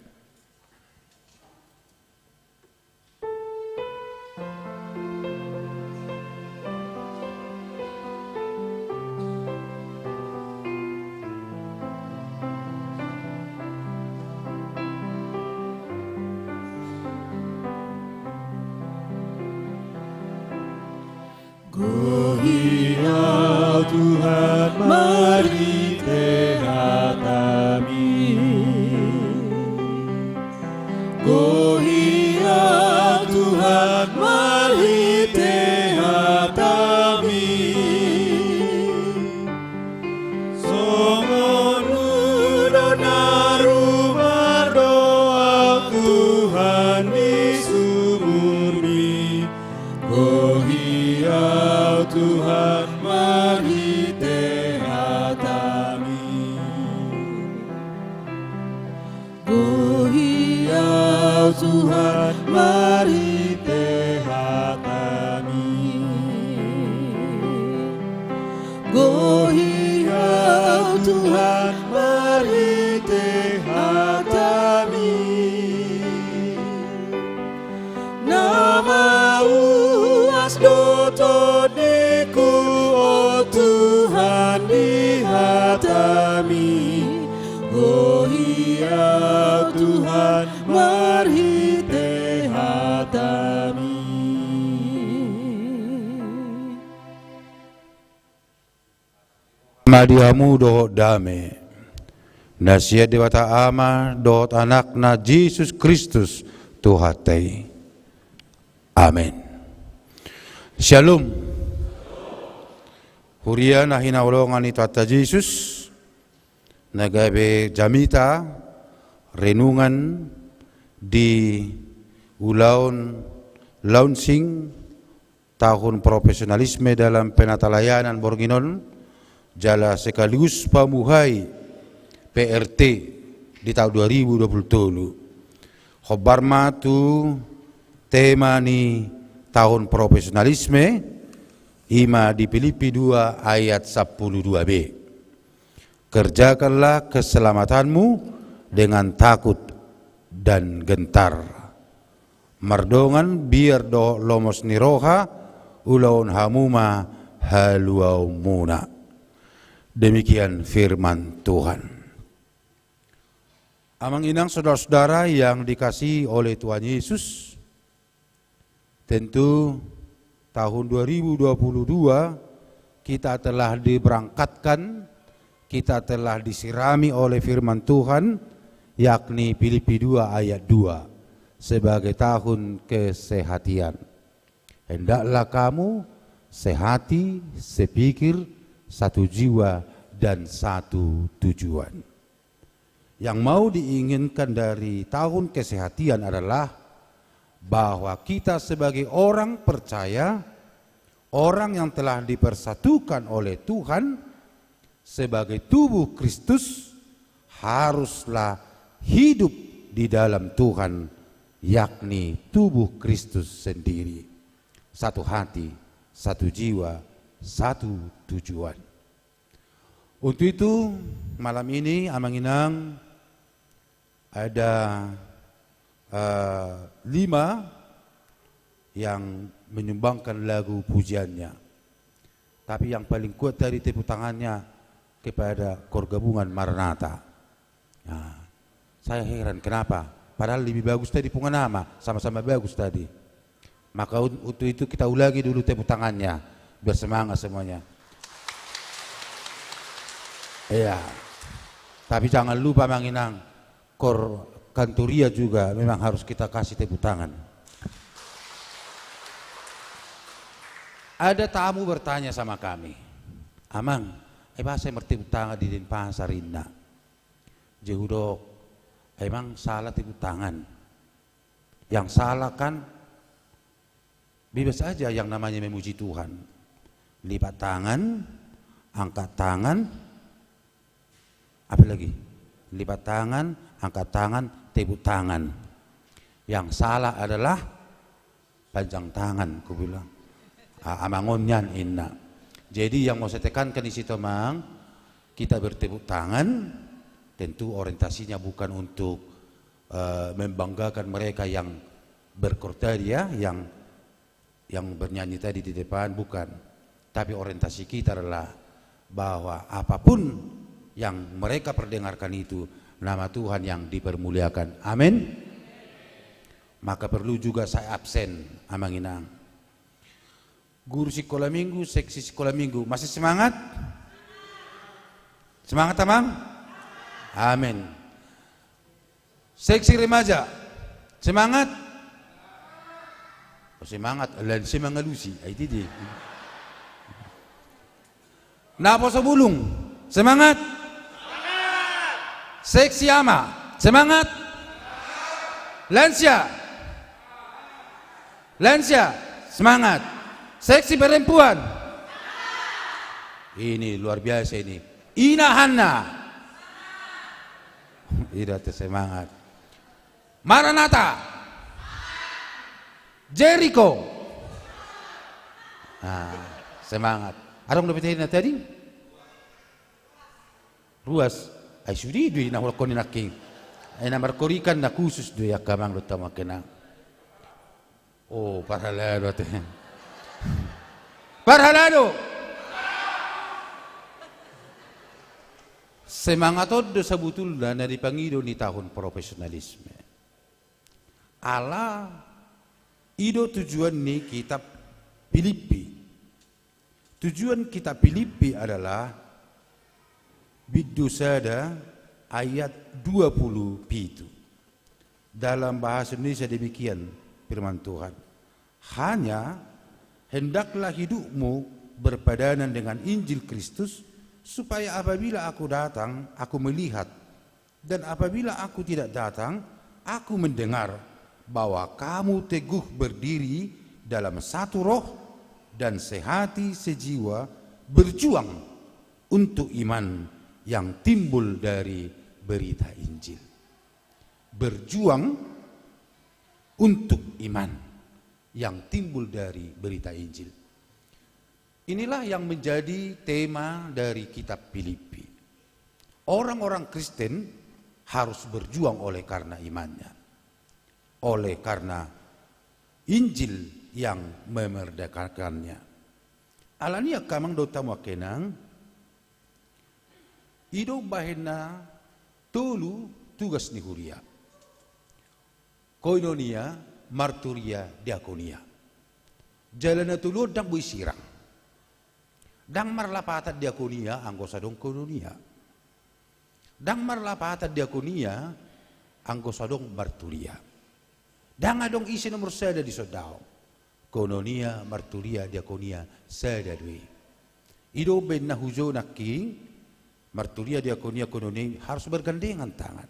Gohi Ho Tuhan marhite hataMi. Gohi Ho Tuhan marhite hataMi. Songon Ho do na rumardoa, Tuhan, di sumurMi. Gohi Ho Tuhan marhite hataMi. Gohi Ho Tuhan marhite hataMi. Gohi Ho Tuhan marhite hataMi. Na mauas do tondiku, o Tuhan, di hataMi. Gohi Ho Tuhan marhite hataMi. Ma di hamu dohot dame na sian Debata Ama dohot Anakna Jesus Kristus Tuhanta i. Amen. Shalom. Huria na hinaholongan ni Tuhanta Jesus, na gabe jamita renungan di ulaon launching tahun profesionalisme dalam penatalayanan borngin on, jala sekaligus pamuhai P R T di tahun dua ribu dua puluh tolu. Hombar ma tu tema ni tahun profesionalisme, i ma di Pilippi dua ayat sampulu dua B. Kerjakanlah keselamatanmu dengan takut dan gentar. Mardongan biar dohot lomos ni roha, ulaon hamu ma haluaonmuna. Demikian firman Tuhan. Amang inang, saudara-saudara yang dikasihi oleh Tuhan Yesus, tentu tahun dua ribu dua puluh dua kita telah diberangkatkan, kita telah disirami oleh firman Tuhan, yakni Pilippi dua ayat dua, sebagai tahun kesehatian. Hendaklah kamu sehati, sepikir, satu jiwa, dan satu tujuan. Yang mau diinginkan dari tahun kesehatian adalah bahwa kita sebagai orang percaya, orang yang telah dipersatukan oleh Tuhan sebagai tubuh Kristus, haruslah hidup di dalam Tuhan, yakni tubuh Kristus sendiri. Satu hati, satu jiwa, satu tujuan. Untuk itu, malam ini, Amang Inang, ada, eh, lima yang menyumbangkan lagu pujiannya. Tapi yang paling kuat tadi tepuk tangannya kepada Koor Gabungan Maranatha. Nah, saya heran kenapa. Padahal lebih bagus tadi pungan ama, sama-sama bagus tadi. Maka un-, untuk itu kita ulangi dulu tepuk tangannya, biar semangat semuanya. Iya. Tapi jangan lupa, Amang Inang, Koor Kantoria juga memang harus kita kasih tepuk tangan. Ada tamu bertanya sama kami, "Amang, ai boasa martepuk tangan di Denpasar, inna?" Jadi hudok, Emang salah tepuk tangan? Yang salah kan bebas aja yang namanya memuji Tuhan. Lipat tangan, angkat tangan, apa lagi? Lipat tangan, angkat tangan, tepuk tangan. Yang salah adalah panjang tangan, kubilang. Ah, amang on nian inna. Jadi yang mau saya tekankan di situ, Amang, kita bertepuk tangan, tentu orientasinya bukan untuk, eh, membanggakan mereka yang berkor tadi, ya, yang, yang bernyanyi tadi di depan, bukan. Tapi orientasi kita adalah bahwa apapun yang mereka perdengarkan itu, nama Tuhan yang dipermuliakan. Amin. Maka perlu juga saya absen, Amang Inang. Guru sikola minggu, seksi sikola minggu, masih semangat? Semangat, Amang? Amin. Seksi remaja, semangat? Oh, semangat, lansia mangalusi, ai tidi. Naposo bulung, semangat? Seksi ama, semangat? Lansia? Lansia, semangat. Seksi perempuan. Ini luar biasa ini. Ina Hanna. Ida te semangat. Maranatha. Jeriko. Ah, semangat. Adong dope tadi na tadi? Ruas. Ai sude do i na huhut nangkin. Ai na markorikan na khusus do i angka amang dohot hamu angka inang. Oh, parhalado ate. Parhalado. Semangat on do sabutulna na dipangido ni tahun profesionalisme. Ala i do tujuan ni kitab Pilippi. Tujuan kitab Pilippi adalah bindu sada ayat dua puluh pitu. Dalam bahasa Indonesia demikian firman Tuhan. Hanya hendaklah hidupmu berpadanan dengan Injil Kristus, supaya apabila aku datang, aku melihat Dan apabila aku tidak datang, aku mendengar bahwa kamu teguh berdiri dalam satu roh dan sehati sejiwa berjuang untuk iman yang timbul dari berita Injil. Berjuang untuk iman yang timbul dari berita Injil. Inilah yang menjadi tema dari kitab Filipi. Orang-orang Kristen harus berjuang oleh karena imannya, oleh karena Injil yang memerdekakannya. Alani i angka amang dohot hamu angka inang, i do bahenna tolu tugas ni huria. Koinonia, marturia, diakonia. Jala na tolu on ndang boi sirang. Ndang marlapatan diakonia anggo so adong koinonia. Ndang marlapatan diakonia anggo so adong marturia. Ndang adong ise nomor sada di sondaon. Koinonia, marturia, diakonia, sada do i. I do umbahen na hujou nangkin, marturia, diakonia, koinonia harus bergandengan tangan.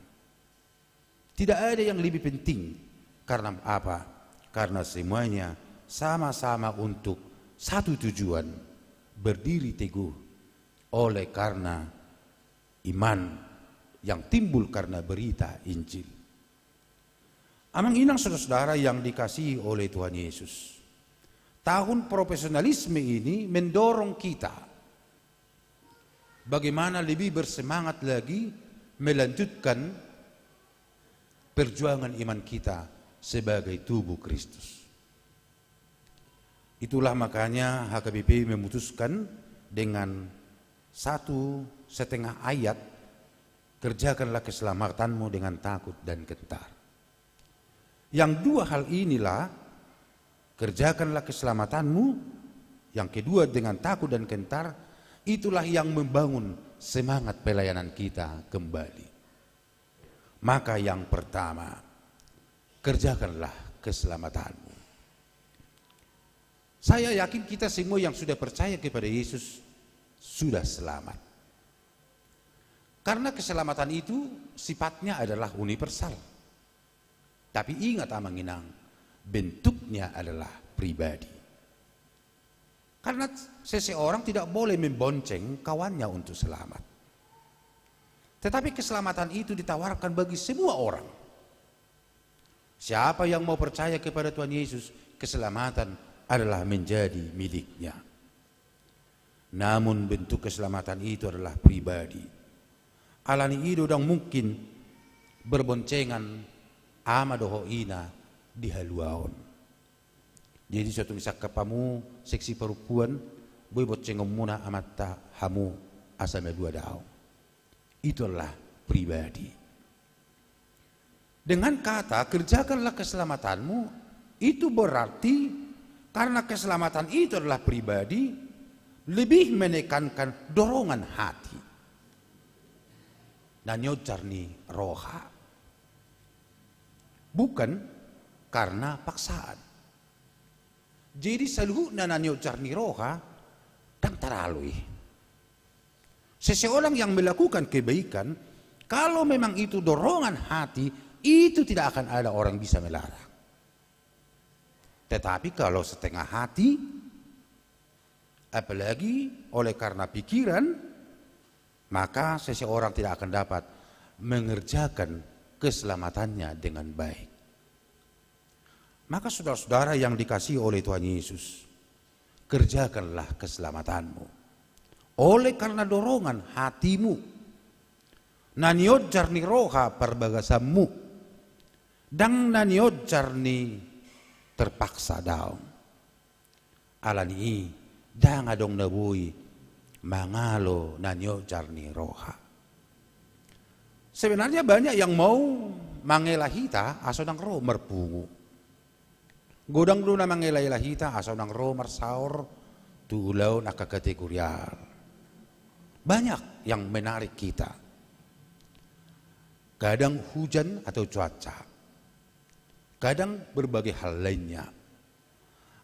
Tidak ada yang lebih penting. Karena apa? Karena semuanya sama-sama untuk satu tujuan, berdiri teguh oleh karena iman yang timbul karena berita Injil. Amang inang saudara-saudara yang dikasihi oleh Tuhan Yesus, tahun profesionalisme ini mendorong kita bagaimana lebih bersemangat lagi melanjutkan perjuangan iman kita sebagai tubuh Kristus. Itulah makanya H K B P memutuskan dengan satu setengah ayat, "Kerjakanlah keselamatanmu dengan takut dan gentar." Yang dua hal inilah, kerjakanlah keselamatanmu, yang kedua dengan takut dan gentar, itulah yang membangun semangat pelayanan kita kembali. Maka yang pertama, kerjakanlah keselamatanmu. Saya yakin kita semua yang sudah percaya kepada Yesus sudah selamat. Karena keselamatan itu sifatnya adalah universal. Tapi ingat, Amang Inang, bentuknya adalah pribadi. Karena seseorang tidak boleh membonceng kawannya untuk selamat. Tetapi keselamatan itu ditawarkan bagi semua orang. Siapa yang mau percaya kepada Tuhan Yesus, keselamatan adalah menjadi miliknya. Namun bentuk keselamatan itu adalah pribadi. Alani i do ndang mungkin berboncengan ama dohot ina di haluaon. Jadi so tung disangkap hamu seksi parompuan, boi boncengonmuna amanta hamu asa malua daong. Itu adalah pribadi. Dengan kata kerjakanlah keselamatanmu, itu berarti karena keselamatan itu adalah pribadi, lebih menekankan dorongan hati. Na nionjar ni roha. Bukan karena paksaan. Jadi saluhutna na nionjar ni roha, ndang taralo i. Seseorang yang melakukan kebaikan, kalau memang itu dorongan hati, itu tidak akan ada orang bisa melarang. Tetapi kalau setengah hati, apalagi oleh karena pikiran, maka seseorang tidak akan dapat mengerjakan keselamatannya dengan baik. Maka saudara-saudara yang dikasihi oleh Tuhan Yesus, kerjakanlah keselamatanmu. Oleh karena dorongan hatimu, na nionjar ni roha parbagasanmu, ndang na nionjar ni terpaksa daong. Alani i, ndang adong na boi mangalo na nionjar ni roha. Sebenarnya banyak yang mau mangela hita asa unang ro marpungu. Godang do na mangela-ela hita asa unang ro marsaor tu ulaon angka kategorial. Banyak yang menarik kita. Kadang hujan atau cuaca. Kadang berbagai hal lainnya.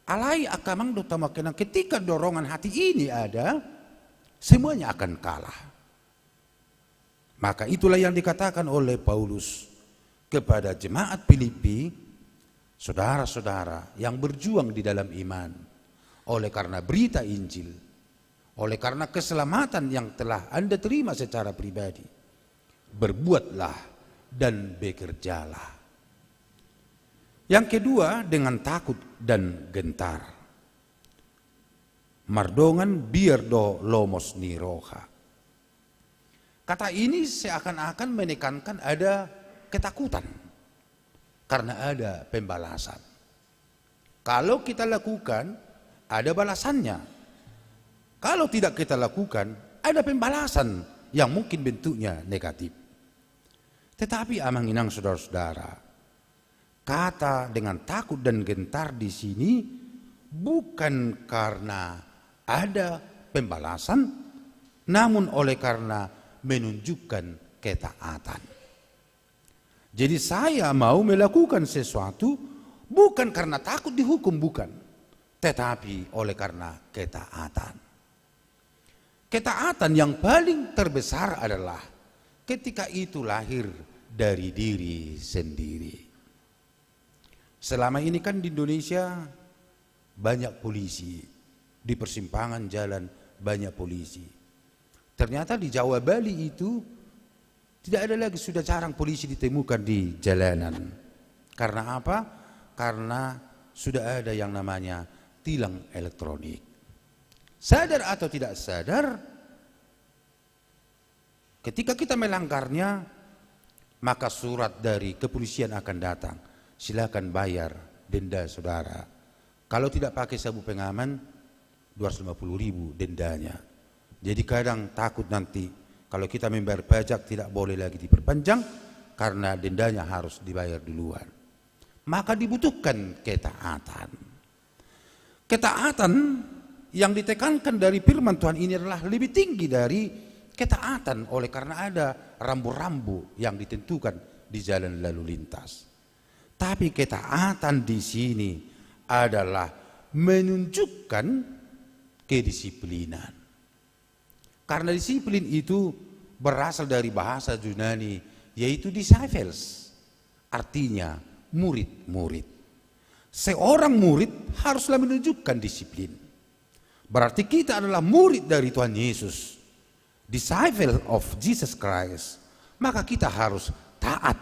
Alai angka amang dohot hamu angka inang, ketika dorongan hati ini ada, semuanya akan kalah. Maka itulah yang dikatakan oleh Paulus kepada jemaat Filipi, saudara-saudara yang berjuang di dalam iman, oleh karena berita Injil, oleh karena keselamatan yang telah Anda terima secara pribadi, berbuatlah dan bekerjalah. Yang kedua, dengan takut dan gentar. Mardongan biar dohot lomos ni roha. Kata ini seakan-akan menekankan ada ketakutan karena ada pembalasan. Kalau kita lakukan, ada balasannya. Kalau tidak kita lakukan, ada pembalasan yang mungkin bentuknya negatif. Tetapi amang inang saudara-saudara, kata dengan takut dan gentar di sini bukan karena ada pembalasan, namun oleh karena menunjukkan ketaatan. Jadi saya mau melakukan sesuatu bukan karena takut dihukum, bukan, tetapi oleh karena ketaatan. Ketaatan yang paling terbesar adalah ketika itu lahir dari diri sendiri. Selama ini kan di Indonesia banyak polisi, di persimpangan jalan banyak polisi. Ternyata di Jawa Bali itu tidak ada lagi, sudah jarang polisi ditemukan di jalanan. Karena apa? Karena sudah ada yang namanya tilang elektronik. Sadar atau tidak sadar, ketika kita melanggarnya, maka surat dari kepolisian akan datang. Silakan bayar denda saudara. Kalau tidak pakai sabuk pengaman, dua ratus lima puluh ribu dendanya. Jadi kadang takut nanti kalau kita membayar pajak tidak boleh lagi diperpanjang karena dendanya harus dibayar duluan. Maka dibutuhkan ketaatan. Ketaatan yang ditekankan dari firman Tuhan ini adalah lebih tinggi dari ketaatan oleh karena ada rambu-rambu yang ditentukan di jalan lalu lintas. Tapi ketaatan di sini adalah menunjukkan kedisiplinan. Karena disiplin itu berasal dari bahasa Yunani, yaitu disciples, artinya murid-murid. Seorang murid haruslah menunjukkan disiplin. Berarti kita adalah murid dari Tuhan Yesus, disciple of Jesus Christ, maka kita harus taat,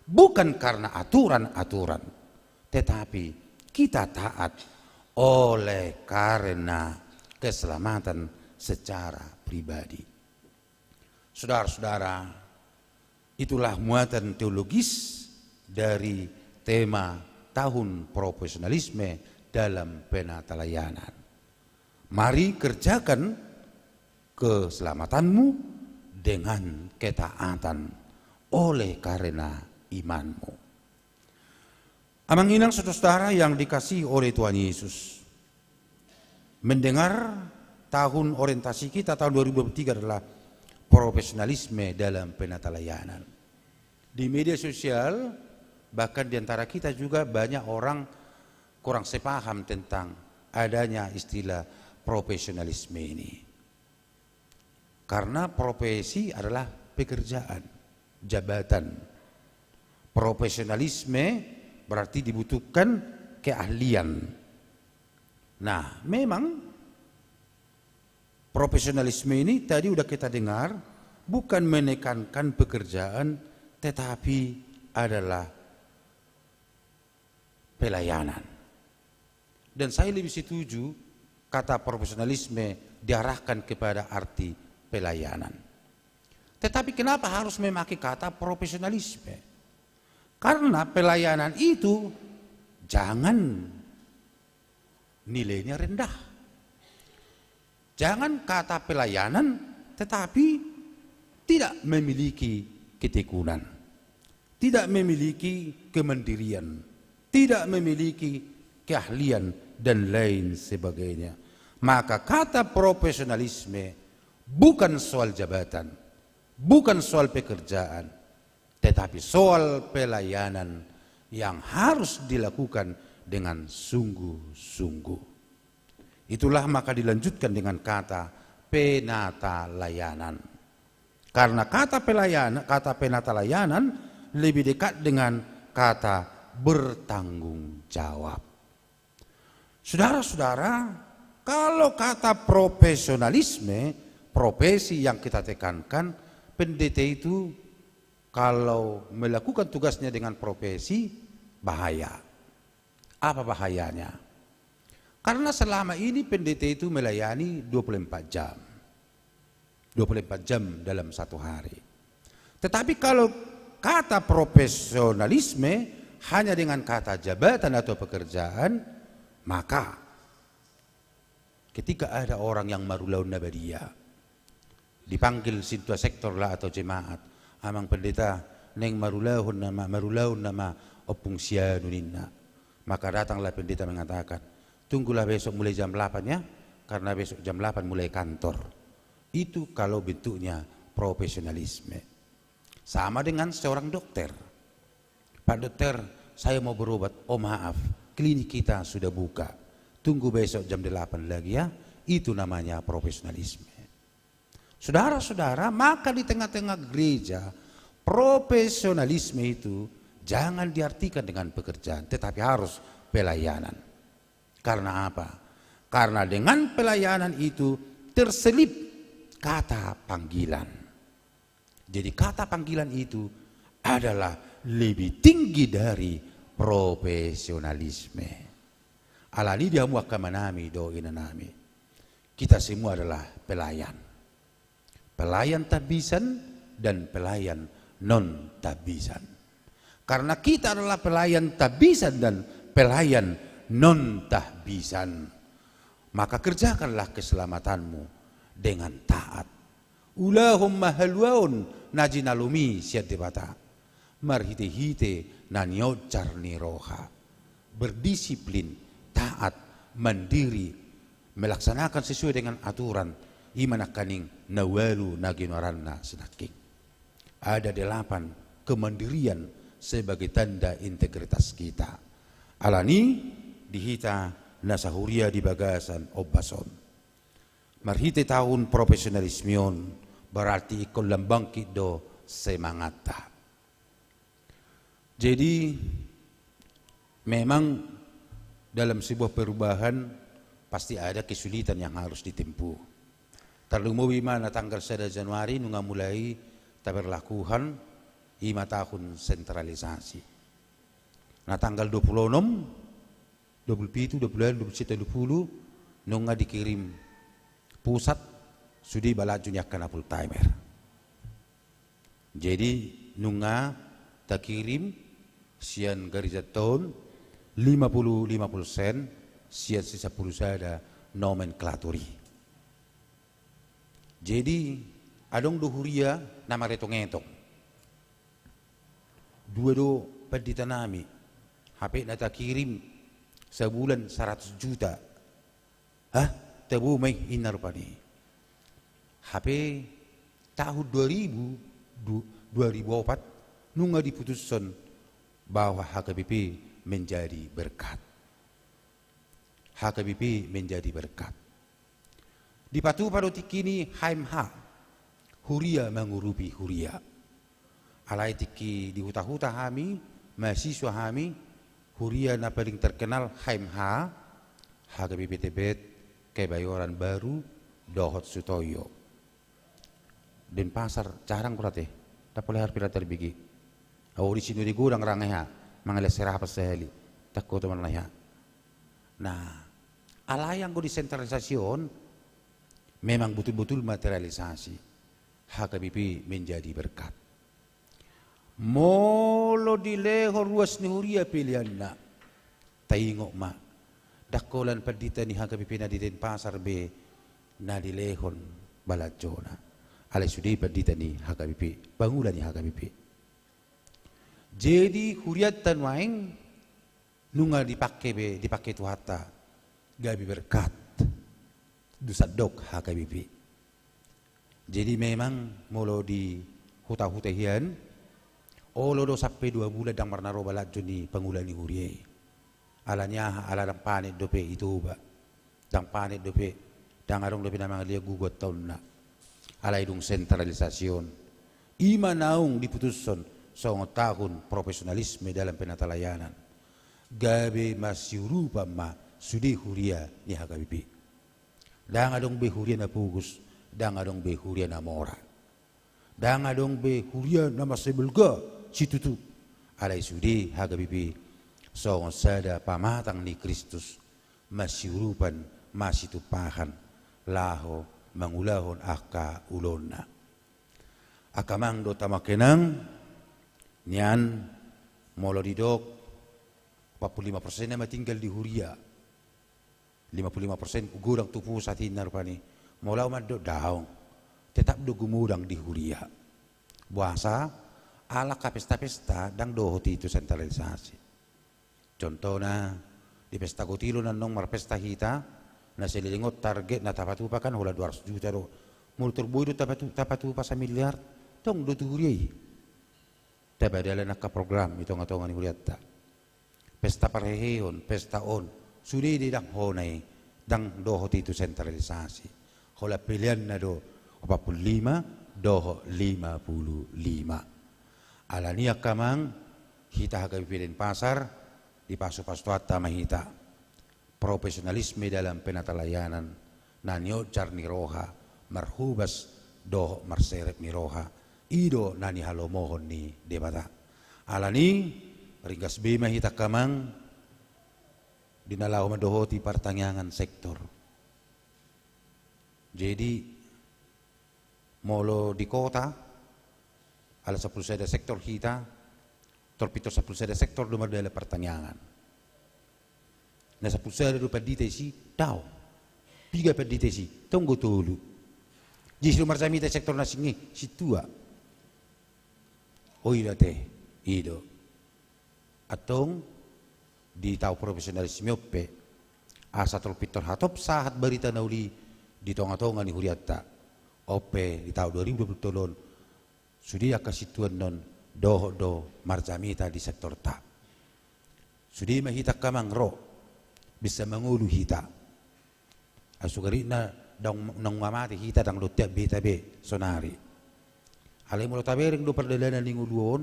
bukan karena aturan-aturan, tetapi kita taat oleh karena keselamatan secara pribadi. Saudara-saudara, itulah muatan teologis dari tema Tahun Profesionalisme dalam Penatalayanan. Mari kerjakan keselamatanmu dengan ketaatan oleh karena imanmu. Amang inang saudara yang dikasihi oleh Tuhan Yesus, mendengar tahun orientasi kita tahun dua ribu dua puluh tiga adalah profesionalisme dalam penatalayanan. Di media sosial, bahkan di antara kita juga banyak orang kurang sepaham tentang adanya istilah profesionalisme ini. Karena profesi adalah pekerjaan, jabatan. Profesionalisme berarti dibutuhkan keahlian. Nah, memang profesionalisme ini tadi udah kita dengar, bukan menekankan pekerjaan, tetapi adalah pelayanan. Dan saya lebih setuju kata profesionalisme diarahkan kepada arti pelayanan. Tetapi kenapa harus memakai kata profesionalisme? Karena pelayanan itu jangan nilainya rendah. Jangan kata pelayanan, tetapi tidak memiliki ketekunan, tidak memiliki kemandirian, tidak memiliki keahlian, dan lain sebagainya. Maka kata profesionalisme bukan soal jabatan, bukan soal pekerjaan, tetapi soal pelayanan yang harus dilakukan dengan sungguh-sungguh. Itulah maka dilanjutkan dengan kata penatalayanan. Karena kata pelayanan, kata penatalayanan lebih dekat dengan kata bertanggung jawab. Saudara-saudara, kalau kata profesionalisme, profesi yang kita tekankan, pendeta itu kalau melakukan tugasnya dengan profesi, bahaya. Apa bahayanya? Karena selama ini pendeta itu melayani dua puluh empat jam. Dua puluh empat jam dalam satu hari. Tetapi kalau kata profesionalisme hanya dengan kata jabatan atau pekerjaan, maka ketika ada orang yang marulaon na badia, dipanggil sintua sektor lah atau jemaat, "Amang pendeta, naeng marulaon nama, marulaon nama ompung si anu," ninna. Maka datanglah pendeta mengatakan, "Tunggulah besok mulai jam delapan ya, karena besok jam delapan mulai kantor." Itu kalau bentuknya profesionalisme. Sama dengan seorang dokter. "Pak dokter, saya mau berobat." "Oh maaf, klinik kita sudah buka. Tunggu besok jam delapan lagi ya." Itu namanya profesionalisme. Saudara-saudara, maka di tengah-tengah gereja, profesionalisme itu jangan diartikan dengan pekerjaan, tetapi harus pelayanan. Karena apa? Karena dengan pelayanan itu terselip kata panggilan. Jadi kata panggilan itu adalah lebih tinggi dari profesionalisme. Alani i di hamu angka amanami dohot inanami, kita semua adalah pelayan. Pelayan tahbisan dan pelayan non tahbisan. Karena kita adalah pelayan tahbisan dan pelayan non tahbisan, maka kerjakanlah keselamatanmu dengan taat. Ulahon ma haluaon na jinalomi sian Debata marhite-hite na nionjar ni roha. Berdisiplin, taat, mandiri, melaksanakan sesuai dengan aturan, i ma nangkaning na ualu na ginoaranna sinangkin. Ada delapan kemandirian sebagai tanda integritas kita. Alani i di hita na sahuria di bagasan ombas on, marhite tahun profesionalisme on, Berarti ingkon lam bangkit do semangatta. Jadi, memang dalam sebuah perubahan pasti ada kesulitan yang harus ditempuh. Tarlumobi ma na tanggal sada Januari nunga mulai taberlakuhan i ma tahun sentralisasi. Na tanggal dua puluh enam, dua puluh pitu, dua puluh enam, dua puluh satu, dua puluh, nunga dikirim pusat sude balajo ni angka na full timer. Jadi, nunga takirim sian gareja toun lima puluh lima persen sian si sampulu sada nomenklatur i. Jadi, adong do huria na maretong-etong. Dua do pandita nami, hape na takirim sabulan saratus juta. Ah, tabo ma i, inna rupani. Hape tahun dua ribu, du-, dua ribu opat, nunga diputushon bahwa H K B P menjadi berkat. H K B P menjadi berkat. Dipatupa do tingki i H M H, huria mangurupi huria. Alai tingki di huta-huta hami, mahasiswa hami, huria na paling terkenal H M H, H K B P Tebet, Kebayoran Baru, dohot Sutoyo. Denpasar jarang berarti. Ndang pola harpira tarbigi. Au di sinodi godang rang eha, mangalehon serapan sahali. Takko teman leha. Nah, alai anggo desentralisasi on memang betul-betul materialisasi. H K B P menjadi berkat. Molo dilehon ruas ni huria peleanna, taingot ma, ndang holan pandita ni H K B P na di Denpasar be na dilehon balanjona. Alai sude pandita ni H K B P, pangula ni H K B P. Jadi hurianta nuaeng nunga dipake be, dipake Tuhanta gabe berkat. Dung sandok H K B P. Jadi memang molo di huta-huta hian, olo do sampe dua bulan ndang marnaro balanjo ni pangula ni huria i. Ala ni aha? Ala ndang panet dope i Toba. Ndang panet dope, ndang adong dope na mangaliat guguan taonna. Alai dung sentralisasi on, i ma naung diputushon songon tahun profesionalisme dalam penatalayanan. Gabe masiurupan ma sude huria ni H K B P. Ndang adong be huria na pogos, ndang adong be huria na mora. Ndang adong be huria na mansai balga situtu. Alai sude H K B P songon sada pamatang ni Kristus, masiurupan, masitumpahan, laho mangulahon angka ulaonna. Angka amang dohot hamu angka inang, nian molo didok opat pulu lima persen nama tinggal di huria. Lima pulu lima persen godang tu pusat, inna rupani. Molo au mandok daong, tetap do gumodang di huria. Boasa? Ala angka pesta-pesta ndang dohot i tu sentralisasi. Contohna, di pesta Gotilo na naung marpesta hita, na saleleng on target na tapatupa kan holan dua ratus juta do. Molo tor boi do tapatu-, tapatupa samiliar, tong do tu huria i. Tapadalan angka program di tonga-tonga ni hurianta. Pesta parheheon, pesta on, sude do dang hona i, ndang dohot i tu sentralisasi. Holan peleanna do opat pulu lima dohot lima pulu lima. Alani i angka amang, hita H K B P Denpasar, dipasu-pasu Tuhanta ma hita. Profesionalisme dalam penatalayanan, na nionjar ni roha, marhobas dohot marserep ni roha, i do na nihalomohon ni Debata. Alani i, ringgas be ma hita angka amang, di na laho mandohoti partangiangan sektor. Jadi, molo di kota, ala sampulu sada sektor hita, tor pintor sampulu sada sektor do mardalan partangiangan. Na sampulu sada do pandita disi, dao. Piga pandita disi, tong do tolu. Disi do marjamita sektor na singgi, sintua. O, i do ate, i do. Antong, di tau profesionalisme on pe, asa tor pintor hatop sahat barita na uli di tonga-tonga ni hurianta. On pe, di tau dua ribu dua pulu tolu on, sude angka sintua on dohot do marjamita di sektorta. Sude ma hita angka amang ro, bisa mangolu hita. Asa garitna Ndang, ndang mamate hita, ndang dohot tiap hita be sonari. Alai molo tabereng do pardalanan ni ngolu on,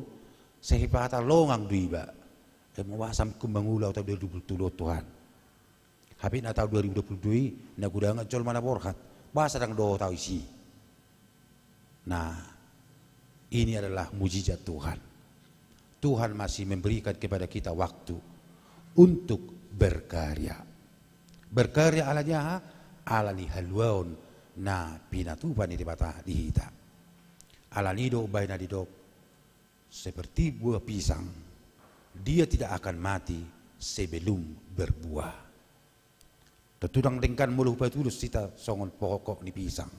sai hepatahon longang do iba. Ai molo boasa ingkon mangula au taon dua ribu dua puluh tolu on, Tuhan? Hape na taon dua ribu dua puluh dua i, na godang jolma na borhat, boasa ndang dohot au isi? Nah, ini adalah mujizat Tuhan. Tuhan masih memberikan kepada kita waktu untuk berkarya. Berkarya ala ni aha? Ala ni haluaon na pinatupa ni Debata di hita. Ala ni do umbahen na didok, seperti buah pisang, dia tidak akan mati sebelum berbuah. Tontu ndang denggan molo hupatudos hita songon pokok ni pisang.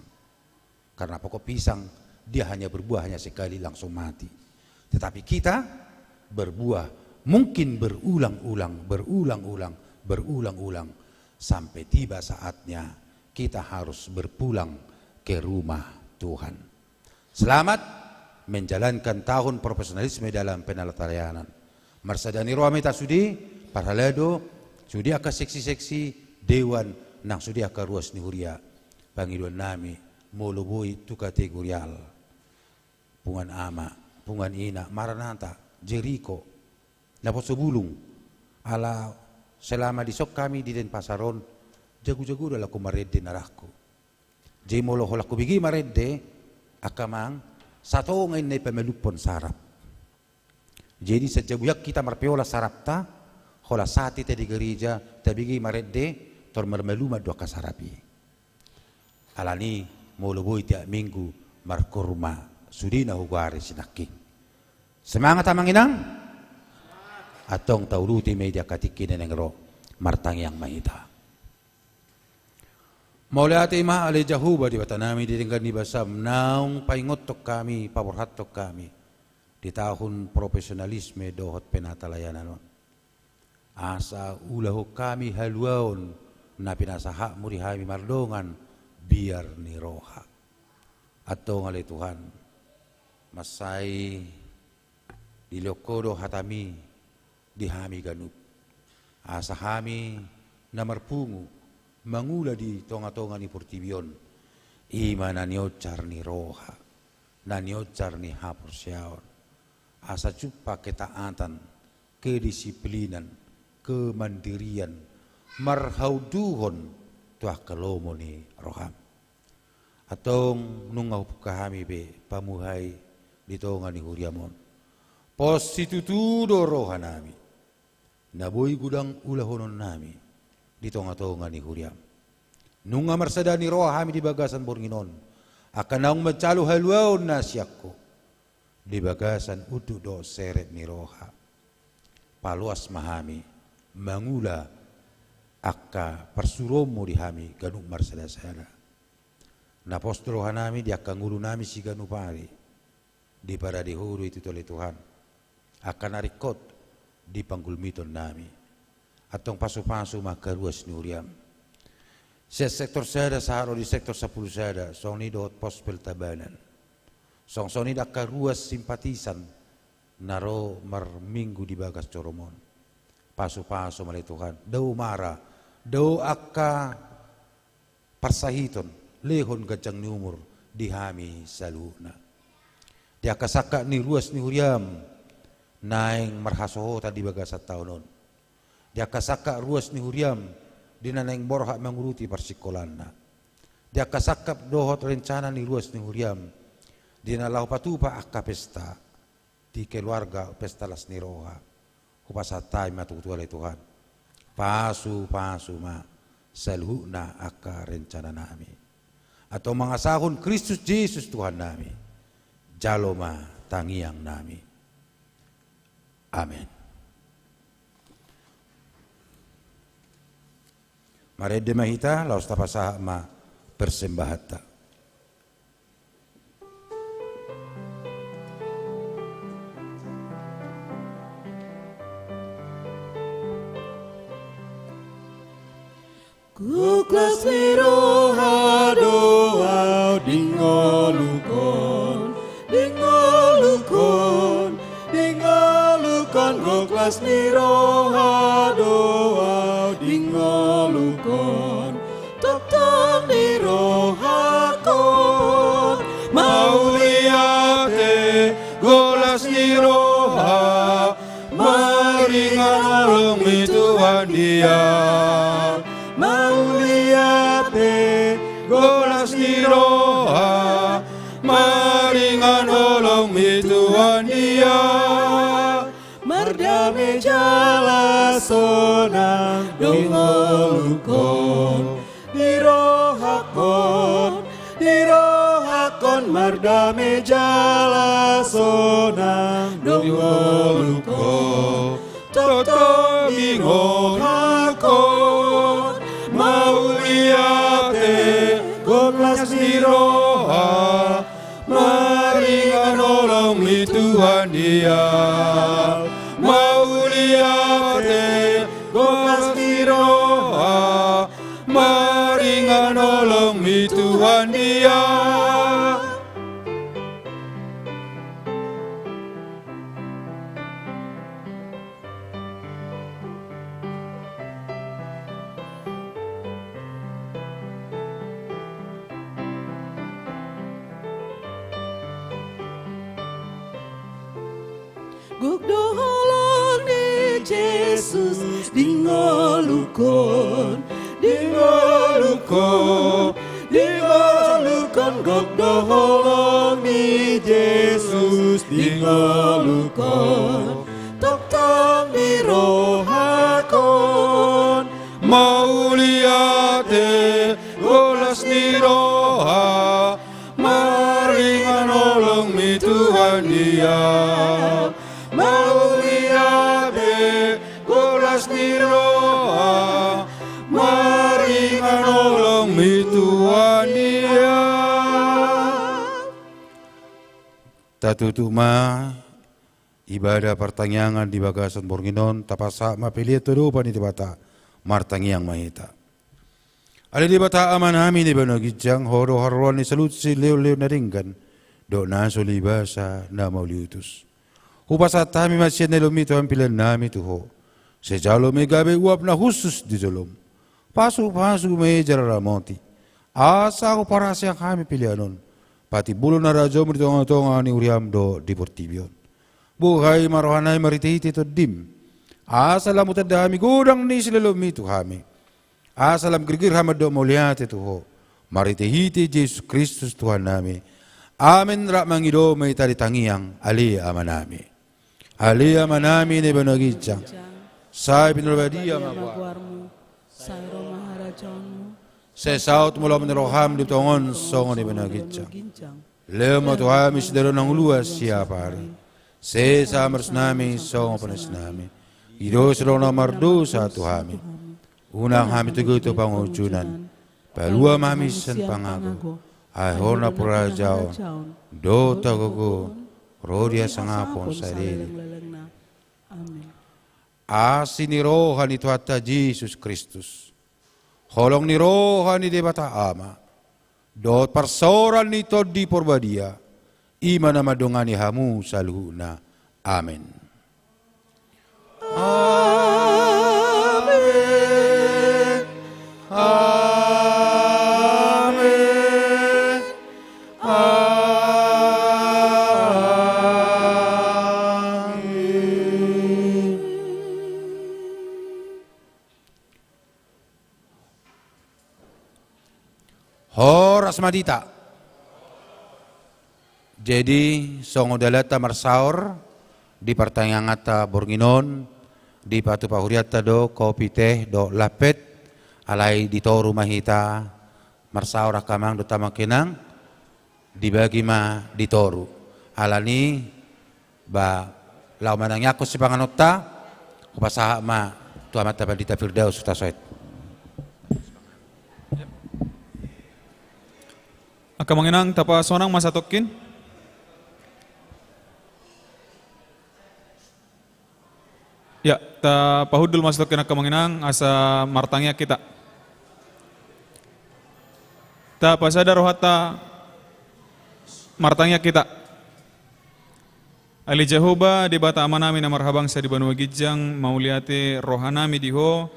Karena pokok pisang, dia hanya berbuah hanya sekali, langsung mati. Tetapi kita berbuah mungkin berulang-ulang, berulang-ulang, berulang-ulang, sampai tiba saatnya kita harus berpulang ke rumah Tuhan. Selamat menjalankan tahun profesionalisme dalam penatalayanan. Marsada ni roha ma hita sude, parhalado, sude angka seksi-seksi, dewan, nang sude angka ruas ni huria. Pangidoan nami, molo boi tu kategorial, punguan ama, punguan ina, Maranatha, Jeriko, Naposobulung, ala selama dison hami di Denpasar on, jago-jago do laho marende anakku. Jadi molo holan hubege marende, angka amang, satonga inna i pamalumhon sarap. Jadi sian jabu i hita marpahola sarapta, holan sahat hita di gareja, tabege marende, tor marmaluman do angka sarap i. Alani, molo boi tiap minggu markurma, sude na hugoari sinangkin. Semangat amang inang. Antong tauduti ma i di angka tingki na naeng ro. Martangiang ma hita. Mauliate ma ale Jahowa Debatanami di denggan ni basaM naung paingothon hami, paborhathon hami di tahun profesionalisme dohot penatalayanan on. Asa ulahon hami haluaon na pinasahatMu di hami mardongan biar ni roha. Antong ale Tuhan, mansai dilehon Ho do hataMi di hami ganup. Asa hami na marpungu mangula di tonga-tonga ni portibi on, i ma na niojar ni roha, na niojar ni haporseaon. Asa jumpang ketaatan, kedisiplinan, kemandirian, marhaunduhon tu angka lomo ni rohaM. Antong nunga hupungka hami be pamuhai di tonga ni huriaM on. Pos situtu do rohanami, na boi godang ulahononnami di tonga-tonga ni huriaM. Nunga marsada ni roha hami di bagasan borngin on, angka naung manjalo haluaon na sian Ho di bagasan unduk dohot serep ni roha. Paloas ma hami mangula angka parsuruonMu di hami ganup marsada-sada. Na pos do rohanami di angka ngolunami siganup ari, diparade Ho do i tutu ale Tuhan. Angka na ringkot di panggulmitonnami. Antong pasu-pasu ma angka ruas ni huriaM. Sian sektor sada sahat ro di sektor sampulu sada, songon i dohot pos peltabanan. Songon, songon i do angka ruas simpatisan na ro marminggu di bagas joroM on. Pasu-pasu ma ale Tuhan. Dao mara, dao angka parsahiton, lehon ganjang ni umur di hami saluhutna. Di angka sangkap ni ruas ni huriaM naeng marhasohotan di bagasan taon on. Di angka sangkap ruas ni huriaM di na naeng borhat mangurupi parsingkolanna. Di angka sangkap dohot rencana ni ruas ni huriaM di na laho patupa angka pesta di keluarga, pesta las ni roha. Hupasahat hami ma tutu ale Tuhan. Pasu-pasu ma saluhutna angka rencananami. Antong mangasahon Kristus Jesus Tuhannami, jalo ma tangiangnami. Amen. Marende ma hita, laos tapasahat ma persembahanta. Gok las ni roha do ahu di ngolungkon, di ngolungkon, di ngolungkon, gok las ni roha do ahu di ngolungkon. Tongtong di roha Ia, mauliate, gok las ni roha, maringan holongmi Tuhan Ia. Mardame jala sonang do ngolungkon, di rohangkon, di rohangkon, mardame jala sonang do ngolungkon. Tongtong diingot hakon, mauliate, gok las ni roha, maringan holongmi Tuhan Ia. Mauliate, gok las ni roha, maringan holongmi Tuhan Ia. Gok do holong ni Jesus di ngolungkon, di ngolungkon, di ngolungkon. Gok do holong ni Jesus di ngolungkon, tongtong di rohakon. Mauliate, gok las ni roha, maringan holongmi Tuhan Ia. Mauliate, gok las ni roha, maringan holongmi Tuhan Ia. Tatutup ma ibadah partangiangan di bagasan borngin on, tapasahat ma pelean tu adopan ni Debata. Martangiang ma hita. Ale Debata Amanami na di banua ginjang, Ho do haroroan ni saluhut silehonlehon na denggan dohot na so lehon basa na mauliutus. Hupasahat hami ma sian na nilehonMi tu hami peleannami tu Ho. Sai jalo ma i gabe uap na hushus di jolom. Pasupasu ma i jala ramoti, asa huparhaseang hami pelean on patimbulhon harajaonMu di tongatonga ni huriaM dohot di portibi on. Buhai ma rohanami marhitehite TondiM, asa lam hutanda hami godang ni silehonlehonMi tu hami, asa lam girgir hami mandok mauliate tu Ho, marhitehite Jesus Kristus Tuhannami. Amen. Rap mangido ma hita di tangiang Ale Amanami. Ale Amanami na di banua ginjang, sai pinarbadia ma goarMu. Sai ro ma harajaonMu. Sai saut ma lomo ni rohaM di tonga on songon i di banua ginjang. Lehon ma tu hami sadari on hangoluan siapari. Sesa ma dosanami songon panesanami di dosa ni na mardosa tu hami. Unang hami togihon tu pangunjunan. Palua ma hami sian pangago. Ai Ho do nampuna harajaon dohot hagogoon ro di hasangapon saleleng. Amen. Asi ni roha ni Tuhanta Jesus Kristus, holong ni roha ni Debata Ama, dohot parsaoran ni Tondi Parbadia, i ma na mandongani hamu saluhutna. Amen. Amen. Amen. Amen. Horas ma di hita. Jadi, songon dalanta marsaor di partangianganta borngin on, dipatupa hurianta do kopi, teh dohot lampet, alai di toru ma hita marsaor angka amang dohot amang inang, dibagi ma di toru. Alani ba laho manangiangkon sipanganonta, hupasahat ma tu amanta Pandita Firdaus Hutasoit. Angka amang inang, tapasonang ma satongkin. Ya, tapahundul ma satongkin angka amang inang asa martangiang hita. Tapasada rohanta, martangiang hita. Ale Jahowa, Debata Amanami na marhabangsa di banua ginjang, mauliate rohanami di Ho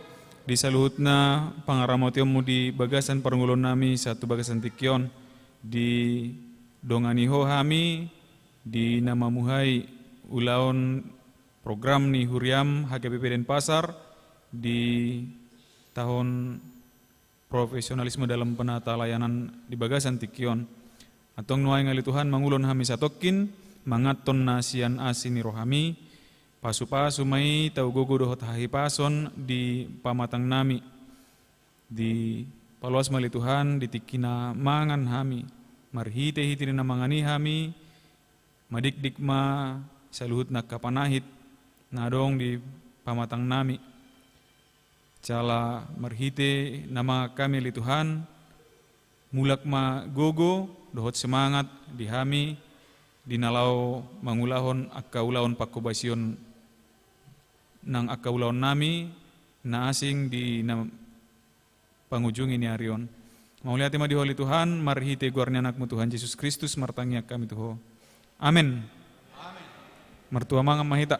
di saluhutna pangaramotionMu di bagasan parngoluonnami sahat tu bagasan tingki on. Didongani Ho hami di na mamuhai ulaon program ni huriaM H K B P Denpasar, Di tahun profesionalisme dalam penata layanan di bagasan tingki on. Antong nuaeng ale Tuhan mangulon hami satongkin, manganhon na sian asi ni rohami, pasu-pasu ma i tau gogo dohot hahipason di pamatangnami. Di paloas ma ale Tuhan, di tingki na mangan hami, marhite-hite ni na mangan i hami, madikdik ma saluhut na angka panahit, na adong di pamatangnami. Jala marhite na mangan hami ale Tuhan, mulak ma gogo dohot semangat di hami, di na laho mangulahon angka ulaon pangkobasion nang angka ulaonnami, na asing di na pangujungi ni ari on. Mauliate ma di Ho ale Tuhan, marhite goar ni Anakmu Tuhan Jesus Kristus, martangiang hami tu Ho. Amen. Martua mangan ma hita.